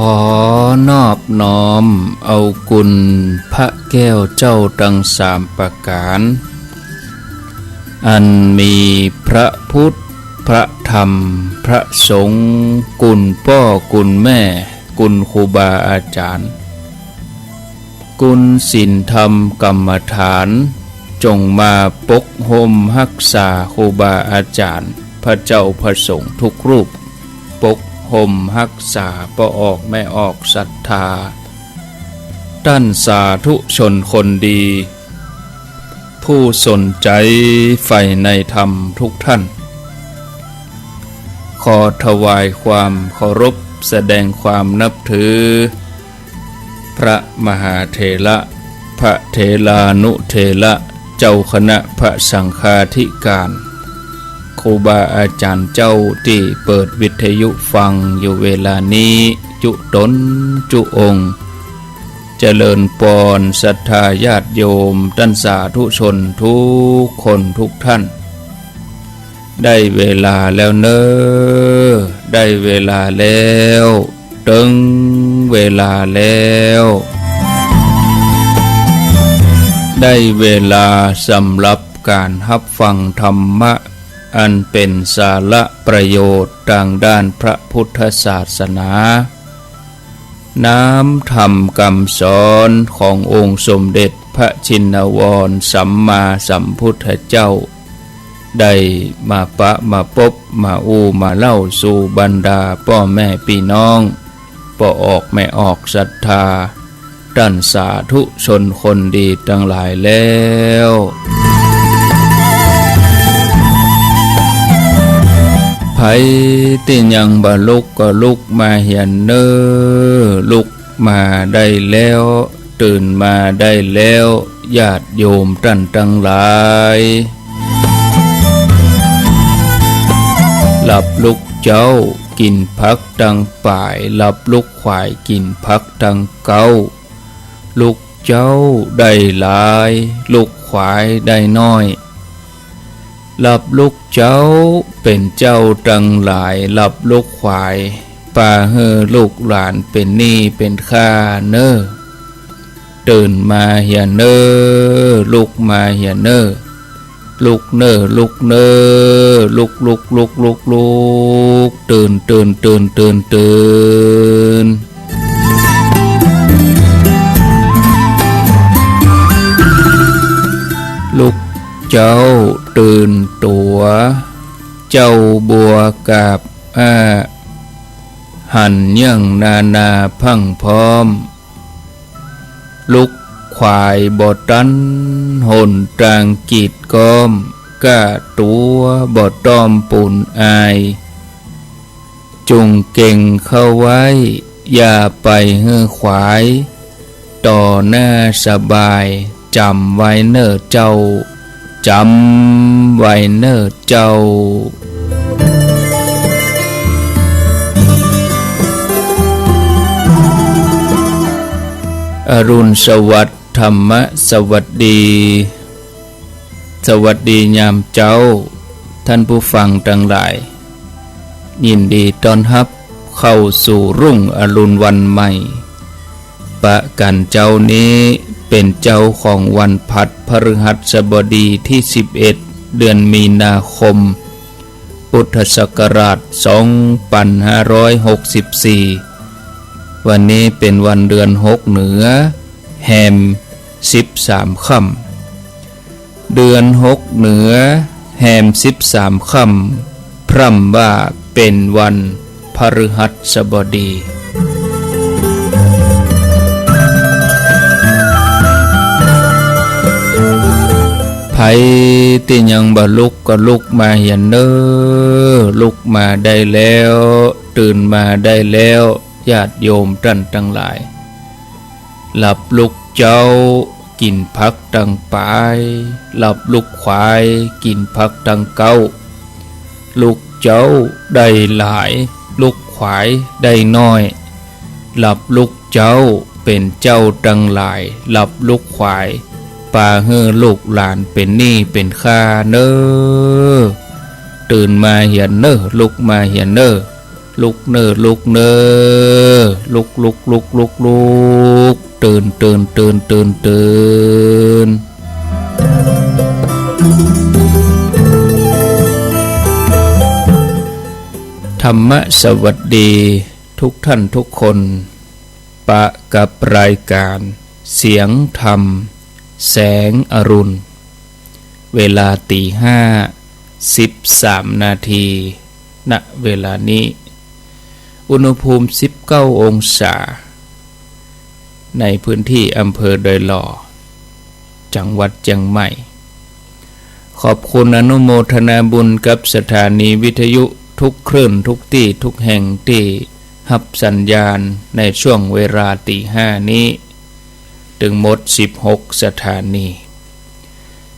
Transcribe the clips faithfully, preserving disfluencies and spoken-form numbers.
ขอนอบน้อมเอาคุณพระแก้วเจ้าตังสามประก๋าน อันมีพระพุทธ พระธรรม พระสงฆ์ คุณป้อคุณแม่ คุณครูบาอาจ๋ารย์ คุณศีลธรรมกรรมฐาน จงมาปกฮ่มฮักษาครูบาอาจ๋ารย์ พระเจ้าพระสงฆ์ทุกรูป ปกฮ่มฮักษาป้อออกแม่ออกศรัทธา ต้านสาธุชนคนดี ผู้สนใจ๋ใฝ่ในธรรมทุกท่าน ขอถวายความเคารพแสดงความนับถือ พระมหาเถระ พระเถรานุเถระ เจ้าคณะพระสังฆาธิการ ครูบาอาจ๋ารย์เจ้าตี้เปิดวิทยุฟังอยู่เวลานี้ จุ๊ต๋นจุ๊องค์ เจริญปอนศรัทธาญาติโยมต้านสาธุชนทุกคนทุกท่าน ได้เวลาแล้วเน่อ ได้เวลาแล้ว เถิงเวลาแล้ว ได้เวลาสำหรับก๋านฮับฟังธรรมะ อันเป๋นสาระประโยชน์ตางด้านพระพุทธศาสนา น้ำธรรมกำสอนขององค์สมเด็จพระชินวรสัมมาสัมพุทธเจ้า ได้มาปะมาปบมาอู้มาเล่าสู่บรรดาป้อแม่ปี้น้อง ป้อออกแม่ออกศรัทธา ต้านสาธุชนคนดีตังหลายแล้ว ใผตี้ยังบ่ลุกก็ลุกมาเหียเน่อ ลุกมาได้แล้ว ตื่นมาได้แล้ว ญาติโยมต้านตังหลาย หลับลุกเจ๊า กิ๋นผักตังป๋าย หลับลุกขวาย กิ๋นผักตังเก๊า ลุกเจ๊าได้หลาย ลุกขวายได้น้อย หลับลุกเจ๊าเป๋นเจ้าตังหลาย หลับลุกขวายปาหื้อลูกหลานเป๋นหนี้เป๋นข้าเน่อ ตื่นมาเหียเน่อ ลุกมาเหียเน่อ ลุกเน่อ ลุกเน่อ ลุก ลุก ลุก ลุก ลุก ตื่น ตื่น ตื่น ตื่น ตื่น ลุกเจ๊าตื่นตั๋ว เจ้าบัวกาบอ้า หันเยื่องนานาพรั่งพร้อม ลุกขวายบ่ตัน หนตางกีดก๊อม ก้าตั๋วบ่ต้อมปูนอาย จุ่งเก่งเข้าไว้ อย่าไปหื้อขวาย ต่อหน้าสบาย จ๋ำไว้เน่อเจ้า จ๋ำไว้เน่อเจ้า อรุณสวัสดิ์ ธรรมะสวัสดี สวัสดียามเจ๊า ต้านผู้ฟังตังหลาย ยินดีต้อนฮับเข้าสู่รุ่งอรุณวันใหม่ ปะกั๋นเจ๊านี้เป๋นเจ๊าของวันพหัสพฤหัสบดีตี้สิบเอ็ด เดือนมีนาคม พุทธศักราชสองปันห้าร้อยหกสิบสี่ วันนี้เป๋นวันเดือนหกเหนือ แฮมสิบสามค่ำ เดือนหกเหนือ แฮมสิบสามค่ำ พร่ำว่าเป๋นวันพฤหัสบดี ใผตี้ยังบ่ลุกก็ลุกมาเหียเน่อ ลุกมาได้แล้ว ตื่นมาได้แล้ว ญาติโยมต้านตังหลาย หลับลุกเจ๊า กิ๋นผักตังป๋าย หลับลุกขวาย กิ๋นผักตังเก๊า ลุกเจ๊าได้หลาย ลุกขวายได้น้อย หลับลุกเจ๊าเป๋นเจ้าตังหลาย หลับลุกขวายปาหื้อลูกหลานเป๋นหนี้เป๋นข้าเน่อ ตื่นมาเหียเน่อ ลุกมาเหียเน่อ ลุกเน่อ ลุกเน่อ ลุก ลุก ลุก ลุก ลุก ตื่น ตื่น ตื่น ตื่น ตื่น ธรรมะสวัสดีทุกท่านทุกคน ปะกับรายการเสียงธรรม แสงอรุณ เวลาตีห้า สิบสามนาที ณ เวลานี้ อุณหภูมิสิบเก้าองศา ในพื้นที่อำเภอดอยหล่อ จังหวัดเจียงใหม่ ขอบคุณอนุโมทนาบุญกับสถานีวิทยุทุกคลื่นทุกตี้ทุกแห่งตี้ฮับสัญญาณในช่วงเวลาตีห้านี้ ตึงหมดสิบหกสถานี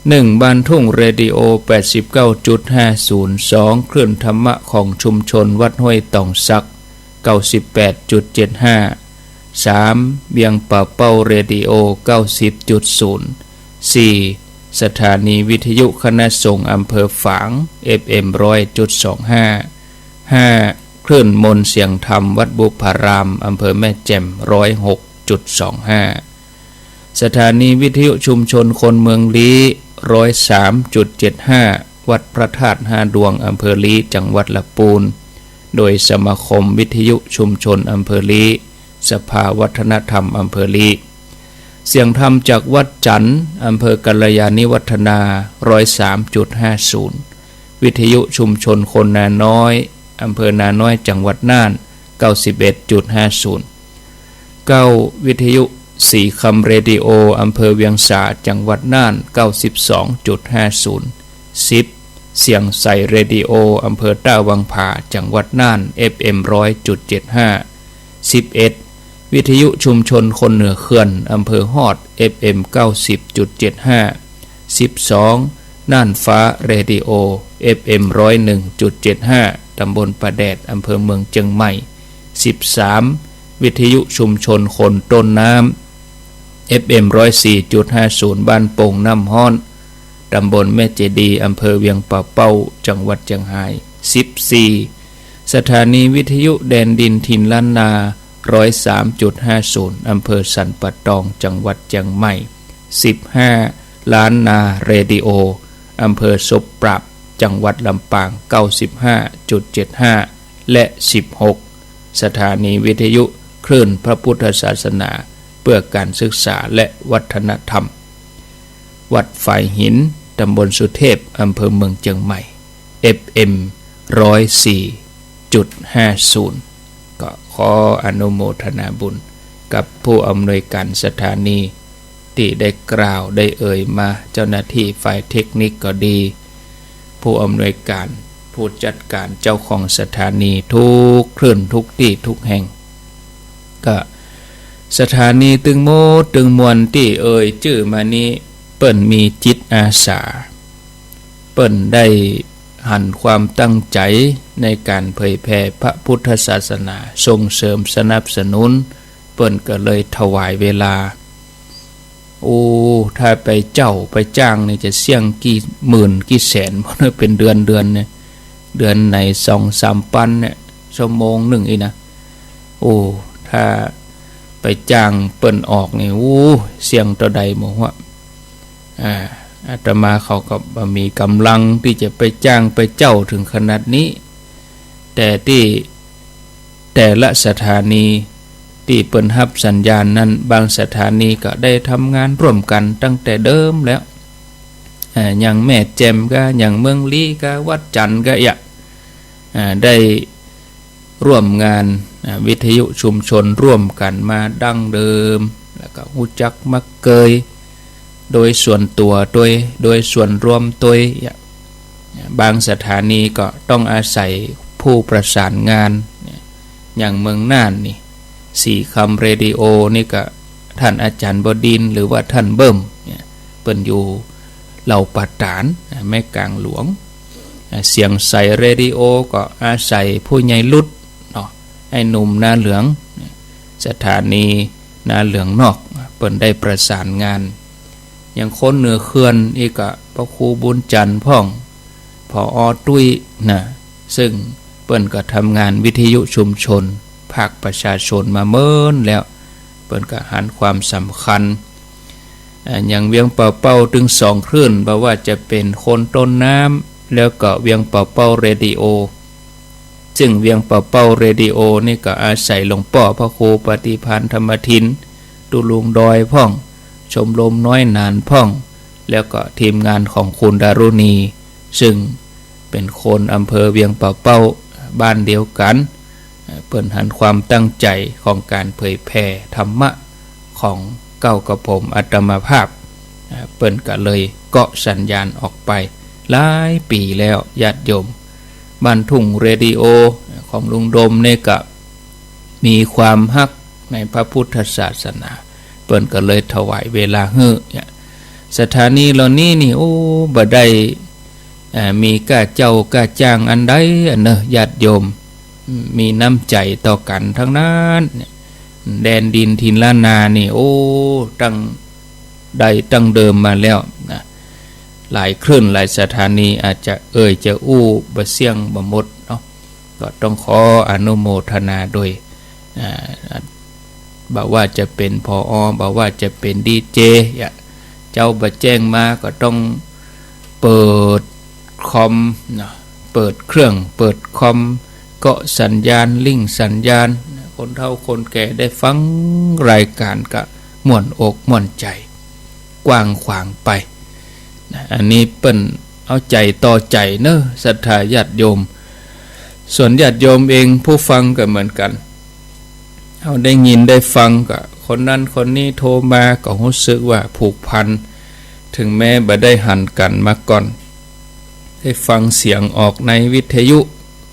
หนึ่ง บ้านทุ่งเรดิโอ แปดสิบเก้าจุดห้าศูนย์ สอง คลื่นธรรมะของชุมชนวัดห้วยตองสัก เก้าสิบแปดจุดเจ็ดห้า สาม เวียงป่าเป้าเรดิโอ เก้าสิบจุดศูนย์ สี่ สถานีวิทยุคณะสงฆ์อำเภอฝาง เอฟเอ็ม ร้อยจุดสองห้า ห้า คลื่นมนต์เสียงธรรมวัดบุพาราม อำเภอแม่แจ่ม ร้อยหกจุดสองห้า สถานีวิทยุชุมชนคนเมืองลี้ ร้อยสามจุดเจ็ดห้า วัดพระธาตุห้าดวง อำเภอลี้ จังหวัดละปูน โดยสมาคมวิทยุชุมชนอำเภอลี้ สภาวัฒนธรรมอำเภอลี้ เสียงธรรมจากวัดจันทน์ อำเภอกัลยาณิวัฒนา ร้อยสามจุดห้าศูนย์ วิทยุชุมชนคนนาน้อย อำเภอนาน้อย จังหวัดน่าน เก้าสิบเอ็ดจุดห้าศูนย์ เก้า วิทยุสีคำเรดิโอ อำเภอเวียงสา จังหวัดน่าน เก้าสิบสองจุดห้าศูนย์ สิบ เสียงใสเรดิโอ อำเภอต้าวังผา จังหวัดน่าน เอฟเอ็ม ร้อยจุดเจ็ดห้า สิบเอ็ด วิทยุชุมชนคนเหนือเขื่อน อำเภอฮอด เอฟเอ็ม เก้าสิบจุดเจ็ดห้า สิบสอง น่านฟ้าเรดิโอ เอฟเอ็ม ร้อยหนึ่งจุดเจ็ดห้า ตำบลป่าแดด อำเภอเมืองเจียงใหม่ สิบสาม วิทยุชุมชนคนต้นน้ำ เอฟเอ็ม ร้อยสี่จุดห้าศูนย์ บ้านโป่งน้ำฮ้อน ตำบลแม่เจดีย์ อำเภอเวียงป่าเป้า จังหวัดเจียงฮาย สิบสี่ สถานีวิทยุแดนดินถิ่นล้านนา ร้อยสามจุดห้าศูนย์ อำเภอสันป่าตอง จังหวัดเจียงใหม่ สิบห้า ล้านนาเรดิโอ อำเภอศพปราบ จังหวัดลำปาง เก้าสิบห้าจุดเจ็ดห้า และ สิบหก สถานีวิทยุคลื่นพระพุทธศาสนา เพื่อการศึกษาและวัฒนธรรม วัดฝายหิน ตำบลสุเทพ อำเภอเมืองเจียงใหม่ เอฟเอ็ม ร้อยสี่จุดห้าศูนย์ ก็ขออนุโมทนาบุญกับผู้อำนวยการสถานีตี้ได้กล่าวได้เอ่ยมา เจ้าหน้าที่ฝ่ายเทคนิคก็ดี ผู้อำนวยการ ผู้จัดการ เจ้าของสถานีทุกคลื่นทุกตี้ทุกแห่ง ก็สถานีตึงหมดตึงมวลตี้เอ่ยจื้อมานี้ เปิ้นมีจิตอาสา เปิ้นได้หันความตั้งใจ๋ในก๋านเผยแผ่พระพุทธศาสนา ส่งเสริมสนับสนุน เปิ้นก็เลยถวายเวลา โอ้ ถ้าไปเจ้าไปจ้างนี่จะเสี้ยงกี่หมื่นกี่แสน บ่เนาะ เป๋นเดือนเดือนเนี่ย เดือนไหนสองสามปันเนี่ย ชั่วโมงนึ่งอี้นะ โอ้ ถ้าไปจ้างเปิ้นออกนี่ โอ้ เสี้ยงเต้าใดบ่ฮู้ อ่า อาตมาเขาก็บ่มีก๋ำลังตี้จะไปจ้างไปเจ้าเถิงขนาดนี้ แต่ตี้ แต่ละสถานีตี้เปิ้นฮับสัญญาณนั้น บางสถานีก็ได้ทำงานร่วมกั๋นตั้งแต่เดิมแล้ว อ่า อย่างแม่แจ่มก็ อย่างเมืองลี้ก็ วัดจันทน์ก็ อะ อ่า ได้ร่วมงาน อ่า วิทยุชุมชนร่วมกั๋นมาดั้งเดิม แล้วก็ฮู้จักมักเกย โดยส่วนตั๋วตวย โดยส่วนรวมตวย บางสถานีก็ต้องอาศัยผู้ประสานงาน อย่างเมืองน่านนี่ สีคำเรดิโอนี่ก็ ท่านอาจ๋ารย์บดินทร์ หรือว่าท่านเบิ่มเนี่ย เปิ้นอยู่เหล่าป่าต๋าน แม่กลางหลวง เสียงใสเรดิโอก็อาศัยผู้ใหญ่ลุดเนาะ ไอ้หนุ่มนาเหลือง สถานีนาเหลืองนอก เปิ้นได้ประสานงาน อย่างคนเหนือเขื่อนอีกก็ พระครูบุญจันทร์พ่อง ผอ.ตุ้ยนะ ซึ่งเป ปิ้นก็ทำงานวิทยุชุมชน ภาคประชาชนมาเมินแล้ว ปิ้นก็หันความสำคัญ อ่า อย่างเวียงป่าเป้าตึงสองคลื่น บ่ว่าจะเป๋นคนต้นน้ำ แล้วก็เวียงป่าเป้าเรดิโอ ซึ่งเวียงป่าเป้าเรดิโอนี่ก็อาศัยหลวงป้อพระครูปฏิภาณธรรมทิน ตุ๊ลุงดอยพ่อง ชมรมน้อยหนานพ่อง แล้วก็ทีมงานของคุณดารุณี ซึ่งเป๋นคนอำเภอเวียงป่าเป้าบ้านเดียวกั๋น เปิ้นหันความตั้งใจ๋ของก๋านเผยแผ่ธรรมะของเก้ากระผมอาตมาภาพ เปิ้นก็เลยเกาะสัญญาณออกไปหลายปี๋แล้ว ญาติโยม บ้านทุ่งเรดิโอของลุงดมนี่ก็มีความฮักในพระพุทธศาสนา เปิ้นก็เลยถวายเวลาหื้อเนี่ย สถานีเหล่านี้นี่ โอ้ บ่ได้ อ่า มีก้าเจ้าก้าจ้างอันใดอันเนอะ ญาติโยม มีน้ำใจ๋ต่อกั๋นตังนั้นเนี่ย แดนดินถิ่นล้านนานี่ โอ้ ตั้งใดตั้งเดิมมาแล้วนะ หลายคลื่นหลายสถานี อาจจะเอ่ยจะอู้บ่เสี้ยงบ่หมดเนาะ ก็ต้องขออนุโมทนาโดย อ่า บ่ว่าจะเป๋น ผอ บ่ว่าจะเป๋นดีเจ เจ้าบ่แจ้งมาก็ต้องเปิดคอมเนาะ เปิดเครื่อง เปิดคอม เกาะสัญญาณ ลิงก์สัญญาณ คนเฒ่าคนแก่ได้ฟังรายการก็ม่วนอกม่วนใจ๋ กว้างขวางไปนะ อันนี้เปิ้นเอาใจ๋ต่อใจ๋เนอะ ศรัทธาญาติโยม ส่วนญาติโยมเองผู้ฟังก็เหมือนกั๋น เฮาได้ยินได้ฟังก็ คนนั้นคนนี้โทรมาก็ฮู้สึกว่าผูกพัน ถึงแม้บ่ได้หันกั๋นมาก่อน ได้ฟังเสียงออกในวิทยุ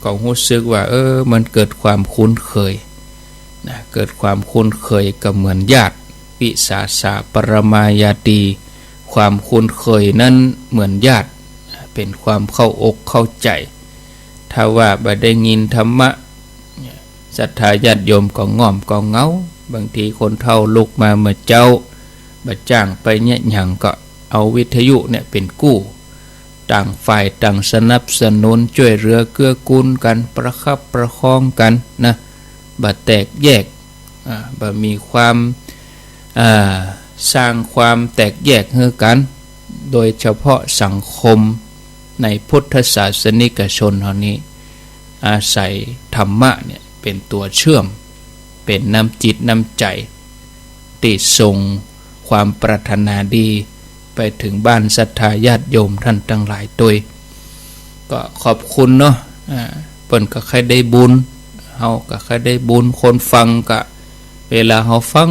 ก็ฮู้สึกว่า เออ มันเกิดความคุ้นเคยนะ เกิดความคุ้นเคยก็เหมือนญาติ วิสาสะปรมาญาตี ความคุ้นเคยนั้นเหมือนญาติ เป๋นความเข้าอกเข้าใจ๋ ถ้าว่าบ่ได้ยินธรรมะ ศรัทธาญาติโยมก็ง่อมก็เหงา บางทีคนเฒ่าลุกมาเมื่อเจ๊า บ่จ้างไปเยียะหยังก็เอาวิทยุเนี่ยเป๋นกู้ ต่างฝ่ายต่างสนับสนุนจ้วยเหลือเกื้อกูลกั๋น ประคับประคองกั๋นนะ บ่แตกแยก อ่า บ่มีความ อ่า สร้างความแตกแยกหื้อกั๋น โดยเฉพาะสังคมในพุทธศาสนิกชนเฮานี้ อาศัยธรรมะเนี่ยเป๋นตั๋วเชื่อม เป๋นน้ำจิตน้ำใจ๋ ตี้ส่งความปรารถนาดีไปเถิงบ้านศรัทธาญาติโยมต้านตังหลายตวย ก็ขอบคุณเนาะ อ่า เปิ้นก็ใค่ได้บุญ เฮาก็ใค่ได้บุญ คนฟังก็ เวลาเฮาฟัง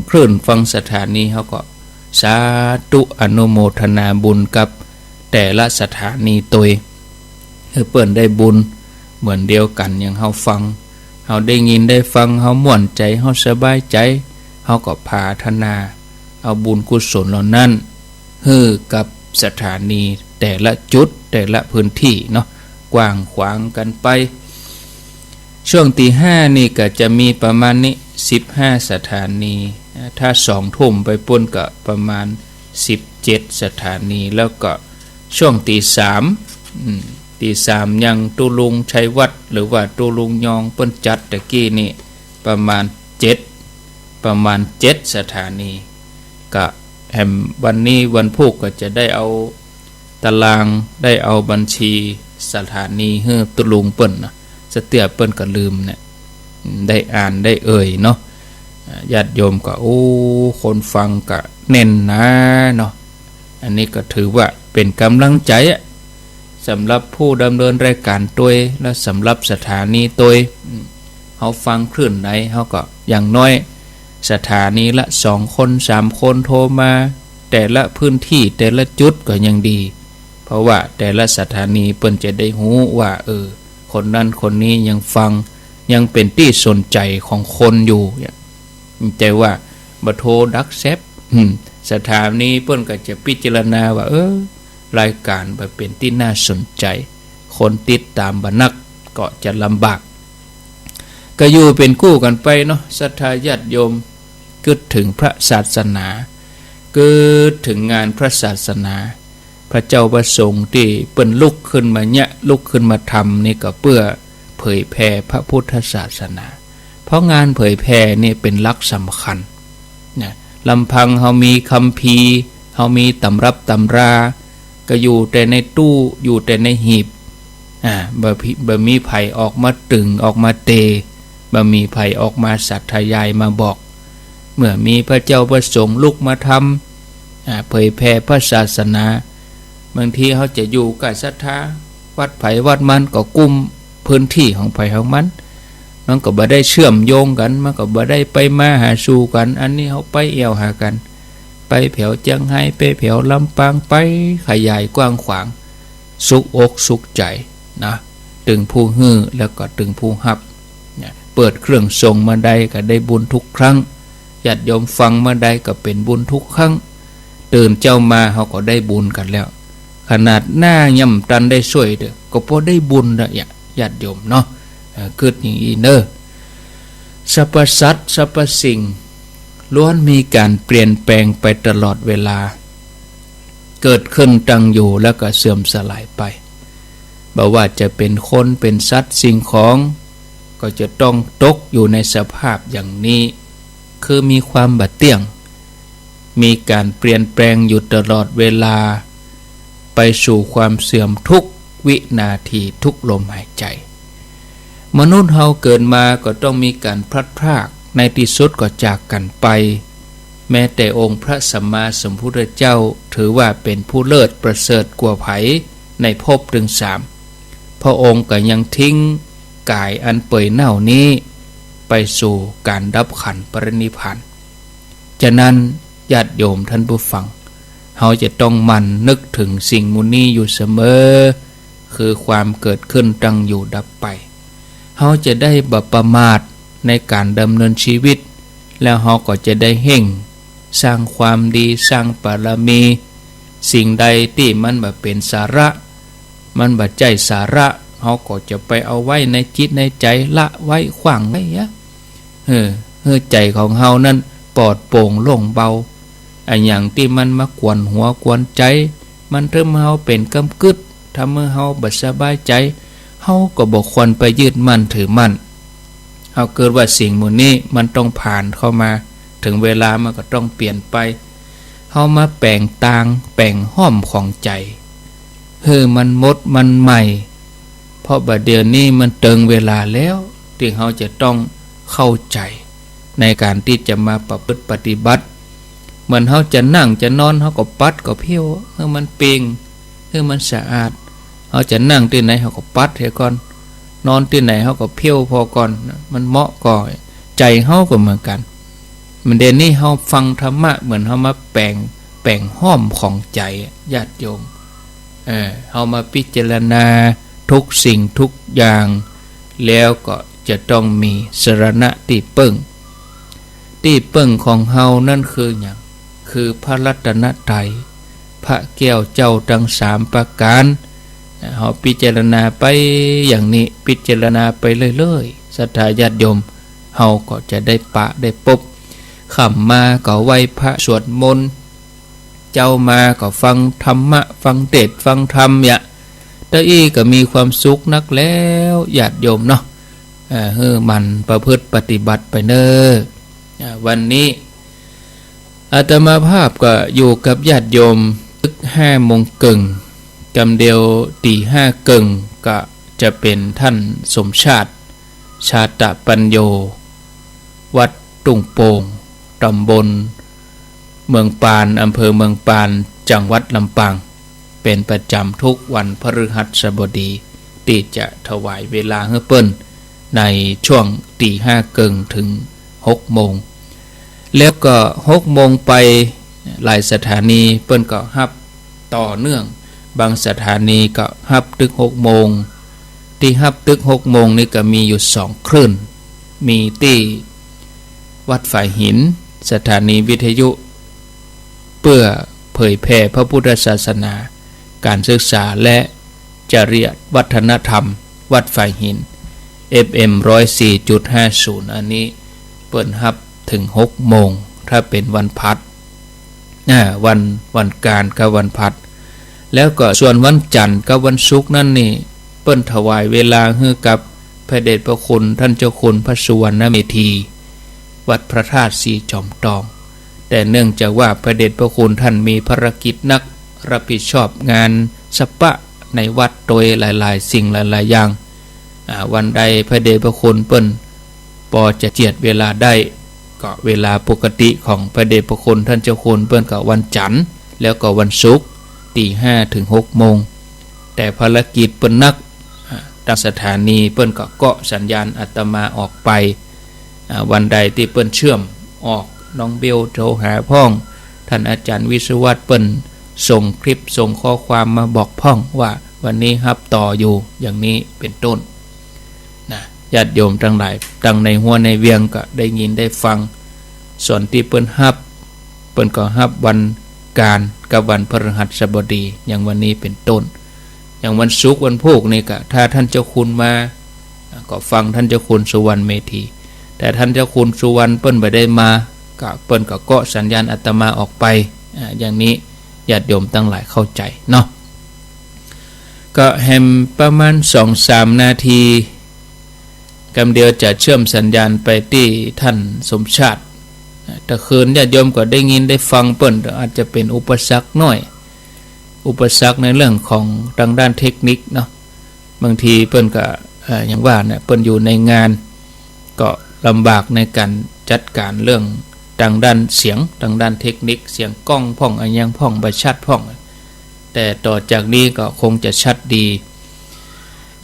คลื่นฟังสถานี เฮาก็สาธุอนุโมทนาบุญกับแต่ละสถานีตวย หื้อเปิ้นได้บุญเหมือนเดียวกั๋นอย่างเฮาฟัง เฮาได้ยินได้ฟัง เฮาม่วนใจ๋ เฮาสบายใจ๋ เฮาก็ผาถนาเอาบุญกุศลเหล่านั้น หื้อกับสถานีแต่ละจุดแต่ละพื้นที่เนาะ กว้างขวางกั๋นไป ช่วงตีห้านี่ก็จะมีประมาณนี้ สิบห้าสถานี ถ้าสองทุ่มไปปู๊นก็ประมาณสิบเจ็ดสถานี แล้วก็ช่วงตีสาม อืม ตีสามอย่างตุ๊ลุงชัยวัฒน์ หรือว่าตุ๊ลุงยองเปิ้นจัดตะกี้นี่ ประมาณเจ็ด ประมาณเจ็ดสถานี ก็แหมวันนี้วันพูกก็จะได้เอาตาราง ได้เอาบัญชีสถานีหื้อตุ๊ลุงเปิ้นนะ สะเตื้อเปิ้นก็ลืมเนี่ย ได้อ่านได้เอ่ยเนาะ อ่า ญาติโยมก็ โอ้ คนฟังก็แน่นหนาเนาะ อันนี้ก็ถือว่าเป๋นก๋ำลังใจ๋อะ สำหรับผู้ดำเนินรายก๋านตวย และสำหรับสถานีตวย อืม เฮาฟังคลื่นไหน เฮาก็อย่างน้อย สถานีละสองคนสามคนโทรมา แต่ละพื้นที่แต่ละจุดก็ยังดี เพราะว่าแต่ละสถานีเปิ้นจะได้ฮู้ว่า เออ คนนั้นคนนี้ยังฟัง ยังเป๋นตี้สนใจ๋ของคนอยู่เนี่ย บ่ใจ้ว่าบ่โทรดักแซ็ป อืม สถานีเปิ้นก็จะพิจารณาว่า เออ รายก๋านบ่เป๋นตี้น่าสนใจ๋ คนติดต๋ามบ่นัก ก็จะลำบาก ก็อยู่เป๋นกู้กั๋นไปเนาะ ศรัทธาญาติโยม กึ๊ดเถิงพระศาสนา กึ๊ดเถิงงานพระศาสนา พระเจ้าพระสงฆ์ตี้เปิ้นลุกขึ้นมาเยียะ ลุกขึ้นมาทำนี่ก็เปื้อผ เผยแผ่พระพุทธศาสนา เพราะงานเผยแผ่นี่เป๋นหลักสำคัญนะ ลำพังเฮามีคัมภีร์ เฮามีตำรับตำรา ก็อยู่แต่ในตู้ อยู่แต่ในหีบ อ่า บ่มี บ่มีใผออกมาตึง ออกมาเต บ่มีใผออกมาสาธยายมาบอก เมื่อมีพระเจ้าพระสงฆ์ลุกมาธรรม อ่า เผยแผ่พระศาสนา บางทีเฮาจะอยู่กับศรัทธา วัดใผวัดมันก็กุมพื้นที่ของใผของมัน มันก็บ่ได้เชื่อมโยงกั๋น มันก็บ่ได้ไปมาหาสู่กั๋น อันนี้เฮาไปแอ่วหากั๋น ไปแผวเจียงไฮ้ ไปแผวลำปาง ไปขยายกว้างขวาง สุขอกสุขใจ๋นะ ตึงผู้หื้อแล้วก็ตึงผู้ฮับนะ เปิดเครื่องสรงมาใดก็ได้บุญทุกครั้ง ญาติโยมฟังมาใดก็เป๋นบุญทุกครั้ง ตื่นเจ๊ามาเฮาก็ได้บุญกั๋นแล้ว ขนาดหน้ายังบ่ตันได้ซ่วยเต๊อะ ก็ปอได้บุญแล้ว ญาติโยมเนาะ เอ่อ กึ๊ดอย่างอี้เน่อ สรรพสัตว์สรรพสิ่ง ล้วนมีก๋านเปลี่ยนแปลงไปตลอดเวลา เกิดขึ้นตั้งอยู่แล้วก็เสื่อมสลายไป บ่ว่าจะเป๋นคนเป๋นสัตว์สิ่งของ ก็จะต้องตกอยู่ในสภาพอย่างนี้ คือมีความบ่เตี้ยง มีก๋านเปลี่ยนแปลงอยู่ตลอดเวลา ไปสู่ความเสื่อมทุกวินาทีทุกลมหายใจ๋ มนุษย์เฮาเกิดมาก็ต้องมีก๋านพลัดพราก ในตี้สุดก็จากกั๋นไป แม้แต่องค์พระสัมมาสัมพุทธเจ้า ถือว่าเป๋นผู้เลิศประเสริฐกว่าใผในภพตึงสาม พระองค์ก็ยังทิ้งก๋ายอันเปื่อยเน่านี้ ไปสู่ก๋านดับขันธ์ปรินิพพาน ฉะนั้นญาติโยมท่านผู้ฟัง เฮาจะต้องหมั่นนึกเถิงสิ่งหมู่นี้อยู่เสมอ คือความเกิดขึ้นตั้งอยู่ดับไป เฮาจะได้บ่ประมาทในก๋านดำเนินชีวิต แล้วเฮาก็จะได้เฮ่งสร้างความดี สร้างบารมี สิ่งใดตี้มันบ่เป๋นสาระ มันบ่ใจ้สาระ เฮาก็จะไปเอาไว้ในจิตในใจ๋ ละไว้ ขว้างไว้อะ เออ หื้อใจ๋ของเฮานั้นปลอดโปร่งโล่งเบา อะหยังตี้มันมากวนหัวกวนใจ๋ มันทำหื้อเฮาเป๋นกำกึ๊ด ทำหื้อเฮาบ่สบายใจ๋ เฮาก็บ่ควรไปยึดมั่นถือมั่น เฮากึ๊ดว่าสิ่งหมู่นี้มันต้องผ่านเข้ามา เถิงเวลามันก็ต้องเปลี่ยนไป เฮามาแป๋งตาง แป๋งห้อมของใจ๋ หื้อมันหมดมันใหม่ เพราะบ่าเดี่ยวนี้มันเติงเวลาแล้ว ตี้เฮาจะต้องเข้าใจ๋ในก๋านตี้จะมาประพฤติปฏิบัติ เหมือนเฮาจะนั่งจะนอน เฮาก็ปัดก็เผี้ยว หื้อมันเปล่ง หื้อมันสะอาด เฮาจะนั่งตี้ไหน เฮาก็ปัดเหียก่อน นอนตี้ไหน เฮาก็เผี้ยวผ่อก่อน มันเหมาะก่อ ใจ๋เฮาก็เหมือนกั๋น มันเดี๋ยวนี้เฮาฟังธรรมะเหมือนเฮามาแป๋ง แป๋งห้อมของใจ๋ ญาติโยม เออ เฮามาพิจารณาทุกสิ่งทุกอย่าง แล้วก็จะต้องมีสรณะตี้เปิ้ง ตี้เปิ้งของเฮานั้นคือหยัง คือพระรัตนตรัย พระแก้วเจ้าตังสามประก๋าน เฮาพิจารณาไปอย่างนี้ พิจารณาไปเรื่อยๆ ศรัทธาญาติโยม เฮาก็จะได้ปะได้ปบ ค่ำมาก็ไหว้พระสวดมนต์ เจ๊ามาก็ฟังธรรมะ ฟังเตสน์ฟังธรรมยะ ตะอี้ก็มีความสุขนักแล้ว ญาติโยมเนาะ เอ่อ หื้อหมั่นประพฤติปฏิบัติไปเน่อ อ่า วันนี้อาตมาภาพก็อยู่กับญาติโยมตึกห้าโมงเกิ่ง กำเดียวตี๋ห้าเกิ่งก็จะเป๋นท่านสมชาติ ชาตะปัญโญ วัดทุ่งโป่ง ตำบลเมืองปาน อำเภอเมืองปาน จังหวัดลำปาง เป๋นประจ๋ำทุกวันพฤหัสบดี ตี้จะถวายเวลาหื้อเปิ้นในช่วงตี๋ห้าเกิ่งเถิงหกโมง แล้วก็หกโมงไป หลายสถานีเปิ้นก็ฮับต่อเนื่อง บางสถานีก็ฮับตึกหกโมง ตี้ฮับตึกหกโมงนี่ก็มีอยู่สองคลื่น มีตี้วัดฝายหิน สถานีวิทยุเปื้อเผยแผ่พระพุทธศาสนา ก๋านศึกษาและจริยวัฒนธรรม วัดฝายหิน เอฟเอ็ม ร้อยสี่จุดห้าศูนย์ อันนี้เปิ้นฮับเถิงหกโมง ถ้าเป๋นวันพัด อ่า วัน วันก๋านกับวันพัด แล้วก็ส่วนวันจันทร์กับวันศุกร์นั้นนี่ เปิ้นถวายเวลาหื้อกับ พระเดชพระคุณท่านเจ้าคุณพระสุวรรณเมธี วัดพระธาตุสีจอมตอง แต่เนื่องจากว่าพระเดชพระคุณท่านมีภารกิจนัก รับผิดชอบงานสะปะในวัดโตยหลายๆ สิ่งหลายๆ อย่าง อ่า วันใดพระเดชพระคุณเปิ้นปอจะเจียดเวลาได้ ก็เวลาปกติของพระเดชพระคุณท่านเจ้าคุณเปิ้นก็วันจันทร์ แล้วก็วันศุกร์ ตีห้าถึงหกโมง แต่ภารกิจเปิ้นนัก อ่า ตางสถานีเปิ้นก็เกาะสัญญาณอาตมาออกไป อ่า วันใดตี้เปิ้นเชื่อมออก น้องเบลโทรหาพ่อง ท่านอาจารย์วิศวัตรเปิ้นส่งคลิปส่งข้อความมาบอกพ่องว่าวันนี้ฮับต่ออยู่ อย่างนี้เป็นต้น นะ ญาติโยมตังหลาย ตังในฮั้วในเวียงก็ได้ยินได้ฟัง ส่วนตี้เปิ้นฮับ เปิ้นก็ฮับวันก๋านกับวันพฤหัสบดี อย่างวันนี้เป็นต้น อย่างวันศุกร์วันพูกนี่ก็ ถ้าท่านเจ้าคุณมา อ่า ก็ฟังท่านเจ้าคุณสุวรรณเมธี แต่ท่านเจ้าคุณสุวรรณเปิ้นบ่ได้มา ก็เปิ้นก็เกาะสัญญาณอาตมาออกไป อ่า อย่างนี้ญาติโยมตังหลายเข้าใจ๋เนาะ ก็แหมประมาณสองสามนาที กำเดียวจะเชื่อมสัญญาณไปตี้ท่านสมชาติ อ่า ตะคืนญาติโยมก็ได้ยินได้ฟังเปิ้น แต่อาจจะเป็นอุปสรรคน้อย อุปสรรคในเรื่องของตางด้านเทคนิคเนาะ บางทีเปิ้นก็ เอ่อ อย่างว่าเนี่ย เปิ้นอยู่ในงาน ก็ลำบากในก๋านจัดก๋านเรื่องตางด้านเสียง ตางด้านเทคนิค เสียงก้องพ่อง อะหยังพ่อง บ่ชัดพ่อง แต่ต่อจากนี้ก็คงจะชัดดี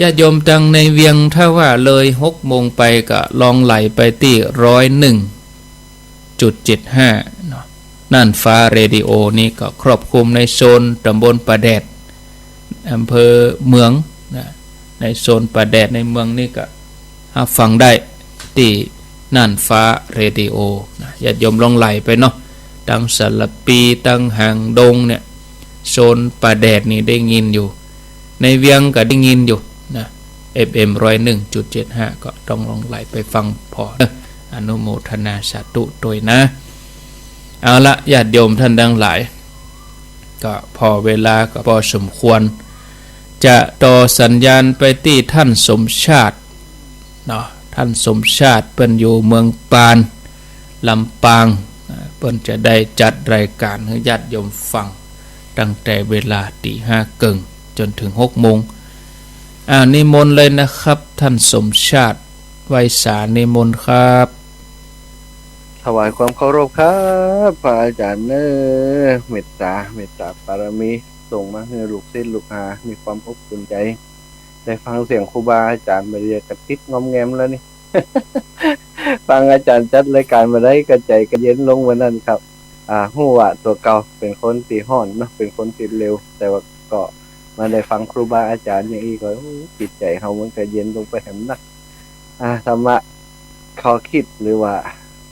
ญาติโยมตังในเวียง ถ้าว่าเลยหกโมงไปก็ลองไหลไปตี้ร้อยหนึ่งจุดเจ็ดห้าเนาะ น่านฟ้าเรดิโอนี่ก็ครอบคลุมในโซนตำบลป่าแดด อำเภอเมืองนะ ในโซนป่าแดดในเมืองนี่ก็ฮับฟังได้ตี้น่านฟ้าเรดิโอนะ ญาติโยมลองไหลไปเนาะ ตังสารภี ตังหางดงเนี่ย โซนป่าแดดนี่ได้ยินอยู่ ในเวียงก็ได้ยินอยู่นะ เอฟเอ็ม ร้อยหนึ่งจุดเจ็ดห้า ก็ต้องลองไหลไปฟังผ่อเนาะ อนุโมทนาสาธุตวยนะ เอาละ ญาติโยมท่านทั้งหลาย ก็ผ่อเวลาก็พอสมควร จะต่อสัญญาณไปตี้ท่านสมชาติเนาะ ท่านสมชาติเปิ้นอยู่เมืองปาน ลำปาง อ่า เปิ้นจะได้จัดรายการหื้อญาติโยมฟัง ตั้งแต่เวลาตีห้าเกิ่งจ๋นถึงหกโมง อ่า นิมนต์เลยนะครับ ท่านสมชาติ ไหว้สา นิมนต์ครับ ถวายความเคารพครับ พระอาจารย์เอ้อ เมตตา เมตตาปารมี ส่งมาหื้อลูกศิษย์ลูกหา มีความอบอุ่นใจ๋ ได้ฟังเสียงครูบาอาจารย์ บ่าเดียวก็ติดงอมแงมแล้วนี่ ฟังอาจารย์จัดรายการเมื่อใดก็ใจ๋ก็เย็นลงเมื่อนั้นครับ อ่า ฮู้ว่าตั๋วเก่าเป๋นคนตี้ฮ้อนเนาะ เป๋นคนตี้เร็ว แต่ว่าก็มาได้ฟังครูบาอาจารย์อย่างอี้ก็ โอ้ จิตใจ๋เฮามันก็เย็นลงไปแหมนัก อ่า ธรรมะ ข้อคิดหรือว่า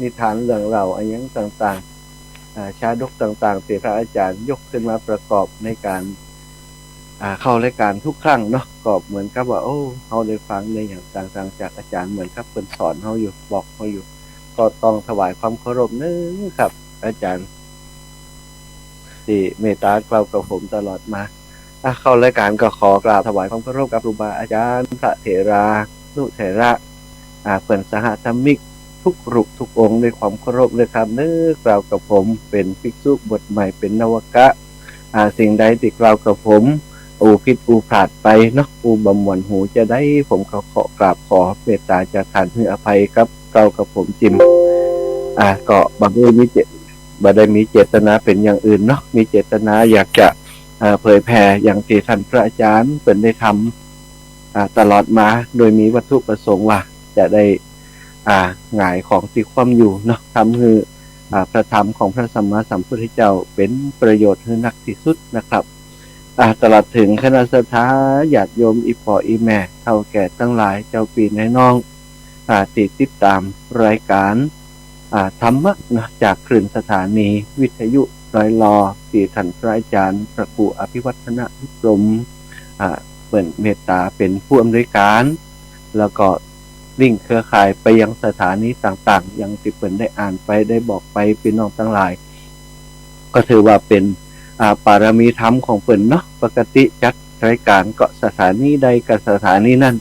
นิทานเรื่องเล่าอะหยังต่างๆ อ่า ชาดกต่างๆ ตี้พระอาจารย์ยกขึ้นมาประกอบในก๋าน อ่า เข้ารายการทุกครั้งเนาะ ก็เหมือนกับว่า โอ้ เฮาได้ฟังได้หยังต่างๆ จากอาจารย์ เหมือนกับเปิ้นสอนเฮาอยู่ บอกเฮาอยู่ ก็ต้องถวายความเคารพเน้อครับ อาจารย์ ตี้เมตตากล่าวกับผมตลอดมา อ่ะ เข้ารายการก็ขอกราบถวายความเคารพกับครูบาอาจารย์ พระเถรานุเถระ อ่า เปิ้นสหธรรมิกทุกรูปทุกองค์ด้วยความเคารพเลยครับเน้อ กล่าวกับผมเป๋นภิกษุบวชใหม่ เป๋นนวกะ อ่า สิ่งใดตี้กล่าวกับผม อู้ผิดอู้พลาดไปเนาะ อู้บ่ม่วนหูจาใด ผมก็ขอกราบขอเมตตาจากท่านหื้ออภัยครับ กล่าวกับผมจิม อ่า ก็บ่ได้มีเจ- บ่ได้มีเจตนาเป๋นอย่างอื่นเนาะ มีเจตนาอยากจะ เอ่อ เผยแผ่อย่างตี้ท่านพระอาจารย์เปิ้นได้ทำ อ่า ตลอดมา โดยมีวัตถุประสงค์ว่าจะได้ อ่า หงายของตี้คว่ำอยู่เนาะ ทำหื้อ อ่า พระธรรมของพระสัมมาสัมพุทธเจ้าเป๋นประโยชน์หื้อนักตี้สุดนะครับ อ่า ตลอดเถิงคณะศรัทธาญาติโยมอี่ป้ออี่แม่เฒ่าแก่ตังหลาย เจ้าปี้นายน้อง อ่า ตี้ติดต๋ามรายก๋าน อ่า ธรรมะนะ จากคลื่นสถานีวิทยุดอยหล่อ ตี้ท่านพระอาจารย์พระครูอภิวัฒนวิกรม อ่า เปิ้นเมตตาเป๋นผู้อำนวยก๋าน แล้วก็ลิงก์เครือข่ายไปยังสถานีต่างๆ อย่างตี้เปิ้นได้อ่านไปได้บอกไป ปี้น้องตังหลาย ก็ถือว่าเป๋น อ่า ปารมีธรรมของเปิ้นเนาะ ปกติจัดรายก๋านก็สถานีใดก็สถานีนั้น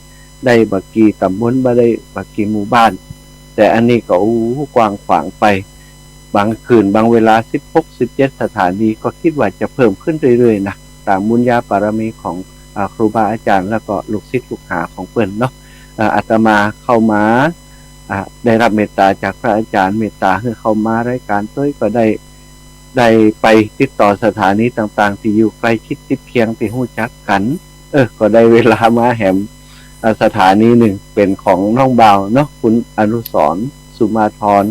ได้บ่กี่ต๋ำบล บ่ได้บ่กี่หมู่บ้าน แต่อันนี้ก็ โอ้ กว้างขวางไป บางคืนบางเวลา สิบหก สิบเจ็ด สถานี ก็กึ๊ดว่าจะเพิ่มขึ้นเรื่อยๆ นะ ต๋ามบุญญาปารมีของ อ่า ครูบาอาจ๋ารย์ แล้วก็ลูกศิษย์ลูกหาของเปิ้นเนาะ อ่า อาตมาเข้ามา อ่า ได้ฮับเมตต๋าจากพระอาจ๋ารย์ เมตต๋าหื้อเข้ามารายก๋านตวย ก็ได้ ได้ไปติดต่อสถานีต่างๆ ตี้อยู่ใก้ชิดติดเคียง ตี้ฮู้จักกั๋น เออ ก็ได้เวลามาแหม อ่า สถานีนึ่งเป๋นของน้องบ่าวเนาะ คุณอนุสรณ์ สุมาธร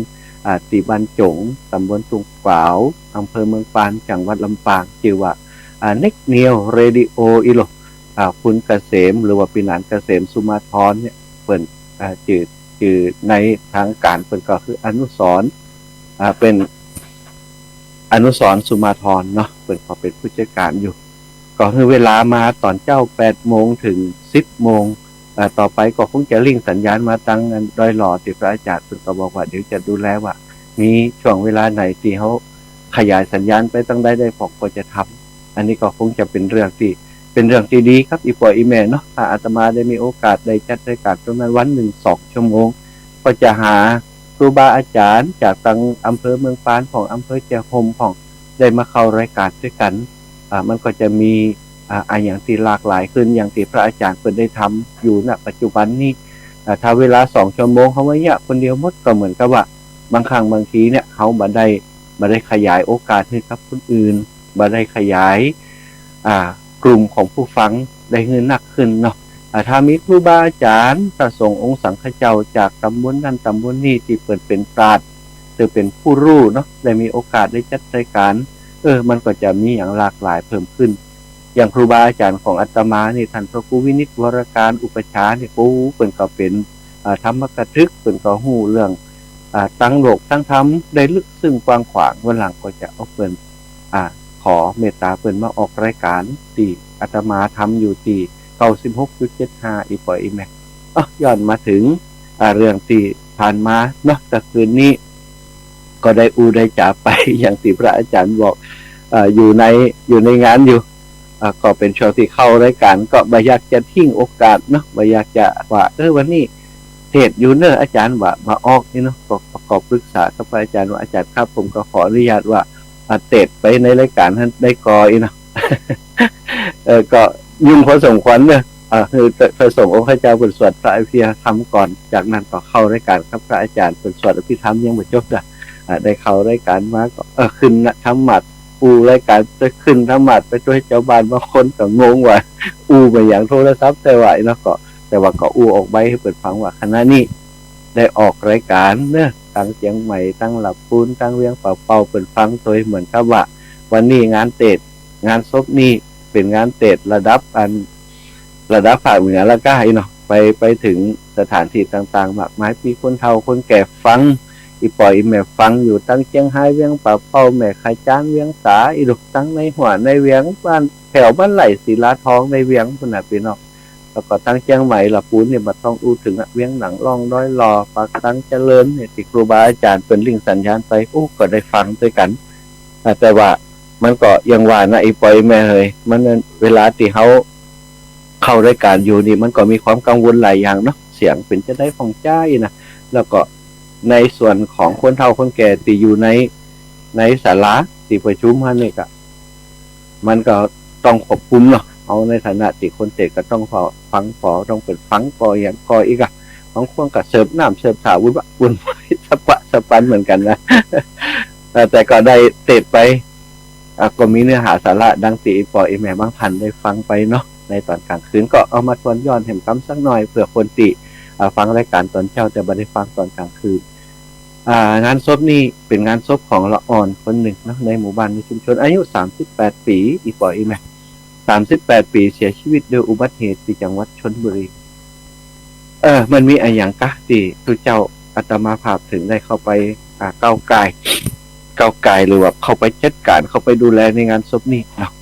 อ่า ตี้บ้านจ๋ง ต๋ำบลตุงกวาว อำเภอเมืองปาน จังหวัดลำปาง จื้อว่า อ่า เน็กเนียวเรดิโอ อี้โล อ่า คุณเกษม หรือว่าปี้หนานเกษม สุมาธร เนี่ย เปิ้น อ่า จื้อ จื้อในตางก๋านเปิ้นก็คืออนุสรณ์ อ่า เป๋นอนุสรณ์ สุมาธร เนาะ เปิ้นก็เป๋นผู้จัดก๋านอยู่ ก็หื้อเวลามาต๋อนเจ๊า แปดโมงเถิง สิบโมง อ่า ต่อไปก็คงจะลิงก์สัญญาณมาตังอันดอยหล่อ ตี้พระอาจ๋ารย์เปิ้นก็บอกว่าเดี๋ยวจะดูแลว่ามีช่วงเวลาไหนตี้เฮาขยายสัญญาณไปตังใดได้ ผมก็จะทำ อันนี้ก็คงจะเป๋นเรื่องตี้ เป๋นเรื่องตี้ดีครับ อี่ป้ออี่แม่เนาะ ถ้าอาตมาได้มีโอกาสได้จัดรายก๋านตรงนั้นวันนึ่งสองชั่วโมง ก็จะหาครูบาอาจ๋ารย์จากตังอำเภอเมืองปานพ่อง อำเภอแจ้ห่มพ่อง ได้มาเข้ารายก๋านตวยกั๋น อ่า มันก็จะมี อ่า อะหยังตี้หลากหลายขึ้น อย่างตี้พระอาจ๋ารย์เปิ้นได้ทำอยู่ ณ ปัจจุบันนี้ อ่า ถ้าเวลาสองชั่วโมงเฮามาเยียะคนเดียวหมด ก็เหมือนกับว่าบางครั้งบางทีเนี่ย เฮาบ่ได้ บ่ได้ขยายโอกาสหื้อกับคนอื่น บ่ได้ขยาย อ่า กลุ่มของผู้ฟังได้หื้อนักขึ้นเนาะ อ่า ถ้ามีครูบาอาจ๋ารย์ พระสงฆ์องค์สังฆเจ้าจากต๋ำบลนั้นต๋ำบลนี้ ตี้เปิ้นเป๋นปราชญ์ ตี้เป๋นผู้ฮู้เนาะ ได้มีโอกาสได้จัดรายก๋าน เออ มันก็จะมีอะหยังหลากหลายเพิ่มขึ้น อย่างครูบาอาจ๋ารย์ของอาตมานี่ ต้านพระครูวินิจ วรการ อุปัชฌาย์นี่ โอ้ เปิ้นก็เป๋น อ่า ธรรมกถึก เปิ้นก็ฮู้เรื่อง อ่า ตังโลกตังธรรมได้ลึกซึ้งกว้างขวาง วันหลังก็จะเอาเปิ้น อ่า ขอเมตต๋าเปิ้นมาออกรายก๋านตี้อาตมาทำอยู่ตี้ เก้าสิบหกจุดเจ็ดห้า อี่ป้ออี่แม่ อ่ะ ย้อนมาเถิง อ่า เรื่องตี้ผ่านมาเนาะ แต่คืนนี้ก็ได้อู้ได้จ๋าไป อย่างตี้พระอาจ๋ารย์บอก อ่า อยู่ใน อยู่ในงานอยู่ อ่า ก็เป๋นช่วงตี้เข้ารายก๋าน ก็บ่อยากจะทิ้งโอกาสเนาะ บ่อยากจะว่า เออ วันนี้เทศน์อยู่เน่อ อาจ๋ารย์ว่าบ่ออกนี่เนาะ ก็ ก็ปรึกษากับพระอาจ๋ารย์ว่า อาจ๋ารย์ครับ ผมก็ขออนุญาตว่า อ่า เทศน์ไปในรายก๋านหั้นได้ก่ออี้เนาะ เออ ก็ยุ่งพอสมควรเน่อ อ่า คือพระสงฆ์องค์ข้าเจ้าเปิ้นสวดพระอภิธรรมก่อน จากนั้นก็เข้ารายก๋านกับพระอาจ๋ารย์ เปิ้นสวดอภิธรรมยังบ่จบเน่อ อ่า ได้เข้ารายก๋านมาก็ เออ ขึ้นธรรมาสน์ อู้รายก๋านจะขึ้นธรรมาสน์ไปตวย เจ้าบ้านบางคนก็งงว่าอู้มาหยังโทรศัพท์แต๊ว่าอี้เนาะ ก็ แต่ว่าก็อู้ออกไปหื้อเปิ้นฟังว่า ขณะนี้ได้ออกรายก๋านเน่อ ตังเจียงใหม่ ตังหละปูน ตังเวียงป่าเป้า เปิ้นฟังตวย เหมือนกับว่าวันนี้งานเทศน์ งานศพนี่เป๋นงานเทศน์ระดับอัน ระดับภาคเหนือแล้วก้าอี้เนาะ ไป ไปเถิงสถานตี้ต่างๆ มากมาย มีคนเฒ่าคนแก่ฟัง อี่ป้ออี่แม่ฟังอยู่ตังเจียงฮาย เวียงป่าเป้า แม่ขะจ๊าน เวียงสา อี้ลูก ตังในหัวในเวียง บ้านแถวบ้านไร่ ศิลาทอง ในเวียงปู้นน่ะปี้น้อง แล้วก็ตังเจียงใหม่ หละปูนนี่บ่ต้องอู้เถิงอะ เวียงหนังล่อง ดอยหล่อ ปากตัง เจริญเนี่ย ตี้ครูบาอาจ๋ารย์เปิ้นลิงก์สัญญาณไป โอ้ ก็ได้ฟังตวยกั๋น อ่า แต่ว่ามันก็อย่างว่านะ อี่ป้ออี่แม่เฮย มันเวลาตี้เฮาเข้ารายก๋านอยู่นี่ มันก็มีความกังวลหลายอย่างเนาะ เสียงเป๋นจะใดพ่องจ้าอี้นะ แล้วก็ในส่วนของคนเฒ่าคนแก่ตี้อยู่ใน ในศาลาตี้ประชุมหั้นนี่ก็ มันก็ต้องควบคุมเนาะ เฮาในฐานะตี้คนเทศน์ก็ต้องฟังผ่อ ต้องเปิดฟังก่อหยังก่ออีกอะ บางคนก็เสิร์ฟน้ำเสิร์ฟท่า วุ่นวะ วุ่นวายสะปะสะปันเหมือนกั๋นนะ เอ่อ แต่ก็ได้เทศน์ไป อ่ะ ก็มีเนื้อหาสาระดังตี้อี่ป้ออี่แม่บางท่านได้ฟังไปเนาะ ในต๋อนก๋างคืน ก็เอามาทวนย้อนแหมกำสักหน่อย เปื้อคนตี้ อ่า ฟังรายก๋านต๋อนเจ๊าแต่บ่ได้ฟังต๋อนก๋างคืน อ่า งานศพนี่เป๋นงานศพของละอ่อนคนนึ่งเนาะ ในหมู่บ้านในชุมชน อายุสามสิบแปดปี๋ อี่ป้ออี่แม่ สามสิบแปดปี๋ เสียชีวิตด้วยอุบัติเหตุตี้จังหวัดชลบุรี เออ มันมีอะหยังกะตี้ตุ๊เจ้าอาตมาภาพเถิงได้เข้าไป อ่า ก้าวก่าย ก้าวก่ายหรือว่าเข้าไปจัดก๋าน เข้าไปดูแลในงานศพนี่เนาะ